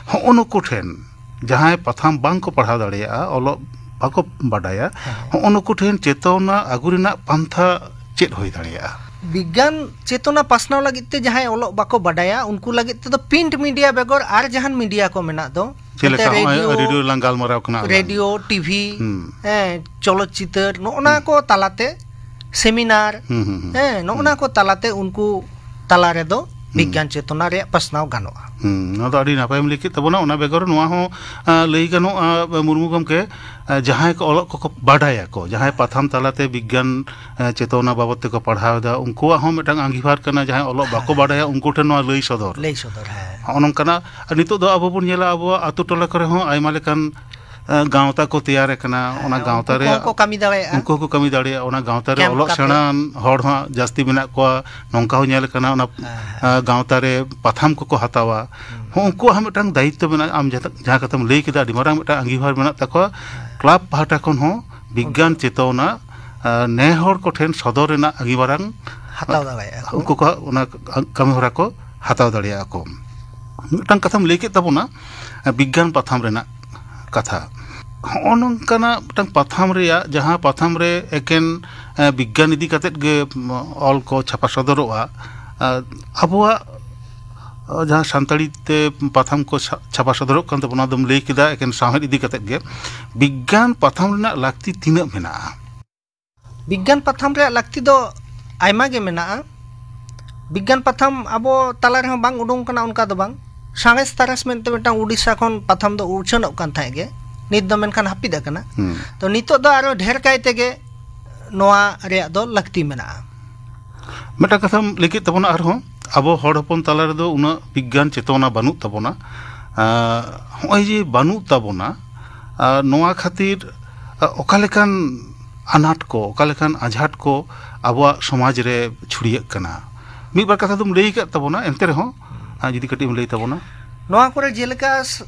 ᱦᱚᱸᱜᱼᱚ ᱱᱩᱠᱩ ᱴᱷᱮᱱ ᱡᱟᱦᱟᱸᱭ ᱯᱟᱛᱷᱟᱢ ᱵᱟᱝᱠᱚ ᱯᱟᱲᱦᱟᱣ ᱫᱟᱲᱮᱭᱟᱜᱼᱟ, ᱚᱞᱚᱜ ᱵᱟᱠᱚ ᱵᱟᱰᱟᱭᱟ, ᱦᱮᱸ᱾ ᱦᱚᱸᱜᱼᱚ ᱱᱩᱠᱩ ᱴᱷᱮᱱ ᱪᱮᱛᱚᱱᱟ ᱟᱹᱜᱩ ᱨᱮᱱᱟᱜ ᱯᱟᱱᱛᱷᱟ ᱪᱮᱫ ᱦᱩᱭ ᱫᱟᱲᱮᱭᱟᱜᱼᱟ? ᱵᱤᱜᱽᱜᱟᱱ ᱪᱮᱛᱚᱱᱟ ᱯᱟᱥᱱᱟᱣ ᱞᱟᱹᱜᱤᱫ ᱛᱮ ᱡᱟᱦᱟᱸᱭ ᱚᱞᱚᱜ ᱵᱟᱠᱚ ᱵᱟᱰᱟᱭᱟ ᱩᱱᱠᱩ ᱞᱟᱹᱜᱤᱫ ᱛᱮᱫᱚ ᱯᱨᱤᱱᱴ ᱢᱤᱰᱤᱭᱟ ᱵᱮᱜᱚᱨ ᱟᱨ ᱡᱟᱦᱟᱱ ᱢᱤᱰᱤᱭᱟ ᱠᱚ ᱢᱮᱱᱟᱜ ᱫᱚ, ᱪᱮᱫ ᱞᱮᱠᱟ ᱱᱚᱛᱮ ᱱᱚᱜᱼᱚᱭ ᱨᱮᱰᱤᱭᱳ, ᱨᱮᱰᱤᱭᱳ ᱨᱮᱞᱟᱝ ᱜᱟᱞᱢᱟᱨᱟᱣ ᱠᱟᱱᱟ ᱟᱞᱟᱝ᱾ ᱨᱮᱰᱤᱭᱳ, ᱴᱤᱵᱷᱤ, ᱦᱩᱸ᱾ ᱦᱮᱸ, ᱪᱚᱞᱚᱛ ᱪᱤᱛᱟᱹᱨ, ᱱᱚᱜᱼᱚ ᱱᱟ ᱦᱩᱸ᱾ ᱠᱚ ᱛᱟᱞᱟᱛᱮ, ᱥᱮᱢᱤᱱᱟᱨ, ᱦᱩᱸ, ᱦᱩᱸ, ᱦᱩᱸ᱾ ᱦᱮᱸ, ᱱᱚᱜᱼᱚ ᱱᱟ ᱦᱩᱸ᱾ ᱠᱚ ᱛᱟᱞᱟᱛᱮ ᱩᱱᱠᱩ ᱛᱟᱞᱟ ᱨᱮᱫᱚ ᱦᱩᱸ᱾ ᱵᱤᱜᱽᱜᱟᱱ ᱪᱮᱛᱚᱱᱟ ᱨᱮᱭᱟᱜ ᱯᱟᱥᱱᱟᱣ ᱜᱟᱱᱚᱜᱼᱟ᱾ ᱦᱩᱸ, ᱱᱚᱣᱟ ᱫᱚ ᱟᱹᱰᱤ ᱱᱟᱯᱟᱭᱮᱢ ᱞᱟᱹᱭ ᱠᱮᱫ ᱛᱟᱵᱚᱱᱟ᱾ ᱚᱱᱟ ᱵᱮᱜᱚᱨ ᱱᱚᱣᱟ ᱦᱚᱸ, ᱟᱸ, ᱞᱟᱹᱭ ᱜᱟᱱᱚᱜᱼᱟ, ᱢᱩᱨᱢᱩ ᱜᱚᱢᱠᱮ, ᱟᱸ, ᱡᱟᱦᱟᱸᱭ ᱠᱚ ᱚᱞᱚᱜ ᱠᱚᱠᱚ ᱵᱟᱰᱟᱭᱟᱠᱚ, ᱡᱟᱦᱟᱸᱭ ᱯᱟᱛᱷᱟᱢ ᱛᱟᱞᱟᱛᱮ ᱵᱤᱜᱽᱜᱟᱱ, ᱟᱸ, ᱪᱮᱛᱚᱱᱟ ᱵᱟᱵᱚᱫ ᱛᱮᱠᱚ ᱯᱟᱲᱦᱟᱣ ᱮᱫᱟ, ᱩᱱᱠᱩᱣᱟᱜ ᱦᱚᱸ ᱢᱤᱫᱴᱟᱝ ᱟᱸᱜᱤᱵᱷᱟᱨ ᱠᱟᱱᱟ, ᱡᱟᱦᱟᱸᱭ ᱚᱞᱚᱜ ᱵᱟᱠᱚ ᱦᱮᱸ᱾ ᱵᱟᱰᱟᱭᱟ ᱩᱱᱠᱩ ᱴᱷᱮᱱ ᱱᱚᱣᱟ ᱞᱟᱹᱭ ᱥᱚᱫᱚᱨ᱾ ᱞᱟᱹᱭ ᱥᱚᱫᱚᱨ, ᱦᱮᱸ᱾ ᱦᱚᱸᱜᱼᱚ ᱱᱚᱝᱠᱟᱱᱟᱜ᱾ ᱟᱨ ᱱᱤᱛᱚᱜ ᱫᱚ ᱟᱵᱚ ᱵᱚᱱ ᱧᱮᱞᱟ ᱟᱵᱚᱣᱟᱜ ᱟᱛᱳ ᱴᱚᱞᱟ ᱠᱚᱨᱮ ᱦᱚᱸ ᱟᱭᱢᱟ ᱞᱮᱠᱟᱱ ᱟᱸ, ᱜᱟᱶᱛᱟ ᱠᱚ ᱛᱮᱭᱟᱨ ᱟᱠᱟᱱᱟ᱾ ᱦᱮᱸ, ᱚᱱᱟ ᱜᱟᱶᱛᱟ ᱩᱱᱠᱩ ᱨᱮ ᱠᱚᱦᱚᱸ ᱠᱚ ᱠᱟᱹᱢᱤ ᱫᱟᱲᱮᱭᱟᱜᱼᱟ᱾ ᱩᱱᱠᱩ ᱦᱚᱸᱠᱚ ᱠᱟᱹᱢᱤ ᱫᱟᱲᱮᱭᱟᱜᱼᱟ᱾ ᱚᱱᱟ ᱜᱟᱶᱛᱟ ᱨᱮ ᱠᱮᱢᱯ ᱚᱞᱚᱜ ᱠᱟᱛᱮ᱾ ᱥᱮᱬᱟᱱ ᱦᱚᱲ ᱦᱚᱸ ᱡᱟᱹᱥᱛᱤ ᱢᱮᱱᱟᱜ ᱠᱚᱣᱟ, ᱱᱚᱝᱠᱟ ᱦᱚᱸ ᱧᱮᱞ ᱟᱠᱟᱱᱟ᱾ ᱚᱱᱟ, ᱦᱮᱸ, ᱦᱮᱸ᱾ ᱟᱸ, ᱜᱟᱶᱛᱟ ᱨᱮ ᱯᱟᱛᱷᱟᱢ ᱠᱚᱠᱚ ᱦᱟᱛᱟᱣᱟ᱾ ᱦᱩᱸ᱾ ᱦᱚᱸ, ᱩᱱᱠᱩᱣᱟᱜ ᱦᱚᱸ ᱢᱤᱫᱴᱟᱝ ᱫᱟᱭᱤᱛᱛᱚ ᱢᱮᱱᱟᱜᱼᱟ᱾ ᱟᱢ ᱡᱟᱦᱟᱸ, ᱡᱟᱦᱟᱸ ᱠᱟᱛᱷᱟᱢ ᱞᱟᱹᱭ ᱠᱮᱫᱟ, ᱟᱹᱰᱤ ᱢᱟᱨᱟᱝ ᱢᱤᱫᱴᱟᱝ ᱟᱸᱜᱤᱵᱷᱟᱨ ᱢᱮᱱᱟᱜ ᱛᱟᱠᱚᱣᱟ᱾ ᱦᱮᱸ᱾ ᱠᱞᱟᱵᱽ ᱯᱟᱦᱴᱟ ᱠᱷᱚᱱ ᱦᱚᱸ ᱵᱤᱜᱽᱜᱟᱱ ᱩᱱᱠᱩ ᱪᱮᱛᱚᱱᱟ, ᱟᱸ, ᱱᱮ ᱦᱚᱲ ᱠᱚᱴᱷᱮᱱ ᱥᱚᱫᱚᱨ ᱨᱮᱱᱟᱜ ᱟᱹᱰᱤ ᱢᱟᱨᱟᱝ ᱦᱟᱛᱟᱣ ᱫᱟᱲᱮᱭᱟᱜᱼᱟ ᱠᱚ᱾ ᱩᱱᱠᱩ ᱠᱚ ᱚᱱᱟ ᱠᱟᱹᱢᱤ ᱦᱚᱨᱟ ᱠᱚ ᱦᱟᱛᱟᱣ ᱫᱟᱲᱮᱭᱟᱜᱼᱟ ᱠᱚ᱾ ᱢᱤᱫᱴᱟᱝ ᱠᱟᱛᱷᱟᱢ ᱞᱟᱹᱭ ᱠᱮᱫ ᱛᱟᱵᱚᱱᱟ, ᱵᱤᱜᱽᱜᱟᱱ ᱯᱟᱛᱷᱟᱢ ᱨᱮᱱᱟᱜ ᱠᱟᱛᱷᱟ᱾ ᱦᱚᱸᱜᱼᱚ ᱱᱚᱝᱠᱟᱱᱟᱜ ᱢᱤᱫᱴᱟᱝ ᱯᱟᱛᱷᱟᱢ ᱨᱮᱭᱟᱜ, ᱡᱟᱦᱟᱸ ᱯᱟᱛᱷᱟᱢ ᱨᱮ ᱮᱠᱮᱱ, ᱮ, ᱵᱤᱜᱽᱜᱟᱱ ᱤᱫᱤ ᱠᱟᱛᱮᱫ ᱜᱮ, ᱢ, ᱚᱞ ᱠᱚ ᱪᱷᱟᱯᱟ ᱥᱚᱫᱚᱨᱚᱜᱼᱟ, ᱟ, ᱟᱵᱚᱣᱟᱜ, ᱟ, ᱡᱟᱦᱟᱸ ᱥᱟᱱᱛᱟᱲᱤ ᱛᱮ ᱯᱟᱛᱷᱟᱢ ᱠᱚ ᱪᱷᱟ-, ᱪᱷᱟᱯᱟ ᱥᱚᱫᱚᱨᱚᱜ ᱠᱟᱱ ᱛᱟᱵᱚᱱᱟ, ᱚᱱᱟ ᱫᱚᱢ ᱞᱟᱹᱭ ᱠᱮᱫᱟ, ᱮᱠᱮᱱ ᱥᱟᱶᱦᱮᱫ ᱤᱫᱤ ᱠᱟᱛᱮᱫ ᱜᱮ᱾ ᱵᱤᱜᱽᱜᱟᱱ ᱯᱟᱛᱷᱟᱢ ᱨᱮᱱᱟᱜ ᱞᱟᱹᱠᱛᱤ ᱛᱤᱱᱟᱹᱜ ᱢᱮᱱᱟᱜᱼᱟ? ᱵᱤᱜᱽᱜᱟᱱ ᱯᱟᱛᱷᱟᱢ ᱨᱮᱭᱟᱜ ᱞᱟᱹᱠᱛᱤ ᱫᱚ ᱟᱭᱢᱟ ᱜᱮ ᱢᱮᱱᱟᱜᱼᱟ᱾ ᱵᱤᱜᱽᱜᱟᱱ ᱯᱟᱛᱷᱟᱢ ᱟᱵᱚ ᱛᱟᱞᱟ ᱨᱮᱦᱚᱸ ᱵᱟᱝ ᱩᱰᱩᱝ ᱠᱟᱱᱟ ᱚᱱᱠᱟ ᱫᱚ ᱵᱟᱝ᱾ ᱥᱟᱬᱮᱥ ᱛᱟᱨᱟᱥ ᱢᱮᱱᱛᱮ ᱢᱤᱫᱴᱟᱝ ᱩᱰᱤᱥᱟ ᱠᱷᱚᱱ ᱯᱟᱛᱷᱟᱢ ᱫᱚ ᱩᱪᱷᱟᱹᱱᱚᱜ ᱠᱟᱱ ᱛᱟᱦᱮᱸᱫ ᱜᱮ, ᱱᱤᱛ ᱫᱚ ᱢᱮᱱᱠᱷᱟᱱ ᱦᱟᱹᱯᱤᱫ ᱟᱠᱟᱱᱟ᱾ ᱦᱩᱸ᱾ ᱛᱚ ᱱᱤᱛᱚᱜ ᱫᱚ ᱟᱨᱚ ᱰᱷᱮᱨ ᱠᱟᱭ ᱛᱮᱜᱮ ᱱᱚᱣᱟ ᱨᱮᱭᱟᱜ ᱫᱚ ᱞᱟᱹᱠᱛᱤ ᱢᱮᱱᱟᱜᱼᱟ᱾ ᱢᱤᱫᱴᱟᱝ ᱠᱟᱛᱷᱟᱢ ᱞᱟᱹᱭ ᱠᱮᱫ ᱛᱟᱵᱚᱱᱟ, ᱟᱨᱦᱚᱸ ᱟᱵᱚ ᱦᱚᱲ ᱦᱚᱯᱚᱱ ᱛᱟᱞᱟ ᱨᱮᱫᱚ ᱩᱱᱟᱹᱜ ᱵᱤᱜᱽᱜᱟᱱ ᱪᱮᱛᱚᱱᱟ ᱵᱟᱹᱱᱩᱜ ᱛᱟᱵᱚᱱᱟ᱾ ᱟᱸ, ᱦᱚᱸᱜᱼᱚᱭ ᱡᱮ ᱵᱟᱹᱱᱩᱜ ᱛᱟᱵᱚᱱᱟ, ᱟᱸ, ᱱᱚᱣᱟ ᱠᱷᱟᱹᱛᱤᱨ, ᱟᱸ, ᱚᱠᱟ ᱞᱮᱠᱟᱱ ᱟᱱᱟᱴ ᱠᱚ, ᱚᱠᱟ ᱞᱮᱠᱟᱱ ᱟᱡᱷᱟᱴ ᱠᱚ ᱟᱵᱚᱣᱟᱜ ᱥᱚᱢᱟᱡᱽ ᱨᱮ ᱪᱷᱩᱲᱭᱟᱹᱜ ᱠᱟᱱᱟ? ᱢᱤᱫ ᱵᱟᱨ ᱠᱟᱛᱷᱟ ᱫᱚᱢ ᱞᱟᱹᱭ ᱟᱠᱟᱫ ᱛᱟᱵᱚᱱᱟ, ᱮᱱᱛᱮ ᱨᱮᱦᱚᱸ, ᱟᱸ, ᱡᱩᱫᱤ ᱠᱟᱹᱴᱤᱡ ᱮᱢ ᱞᱟᱹᱭ ᱛᱟᱵᱚᱱᱟ᱾ ᱱᱚᱣᱟ ᱠᱚᱨᱮ ᱡᱮᱞᱮᱠᱟ ᱥ-,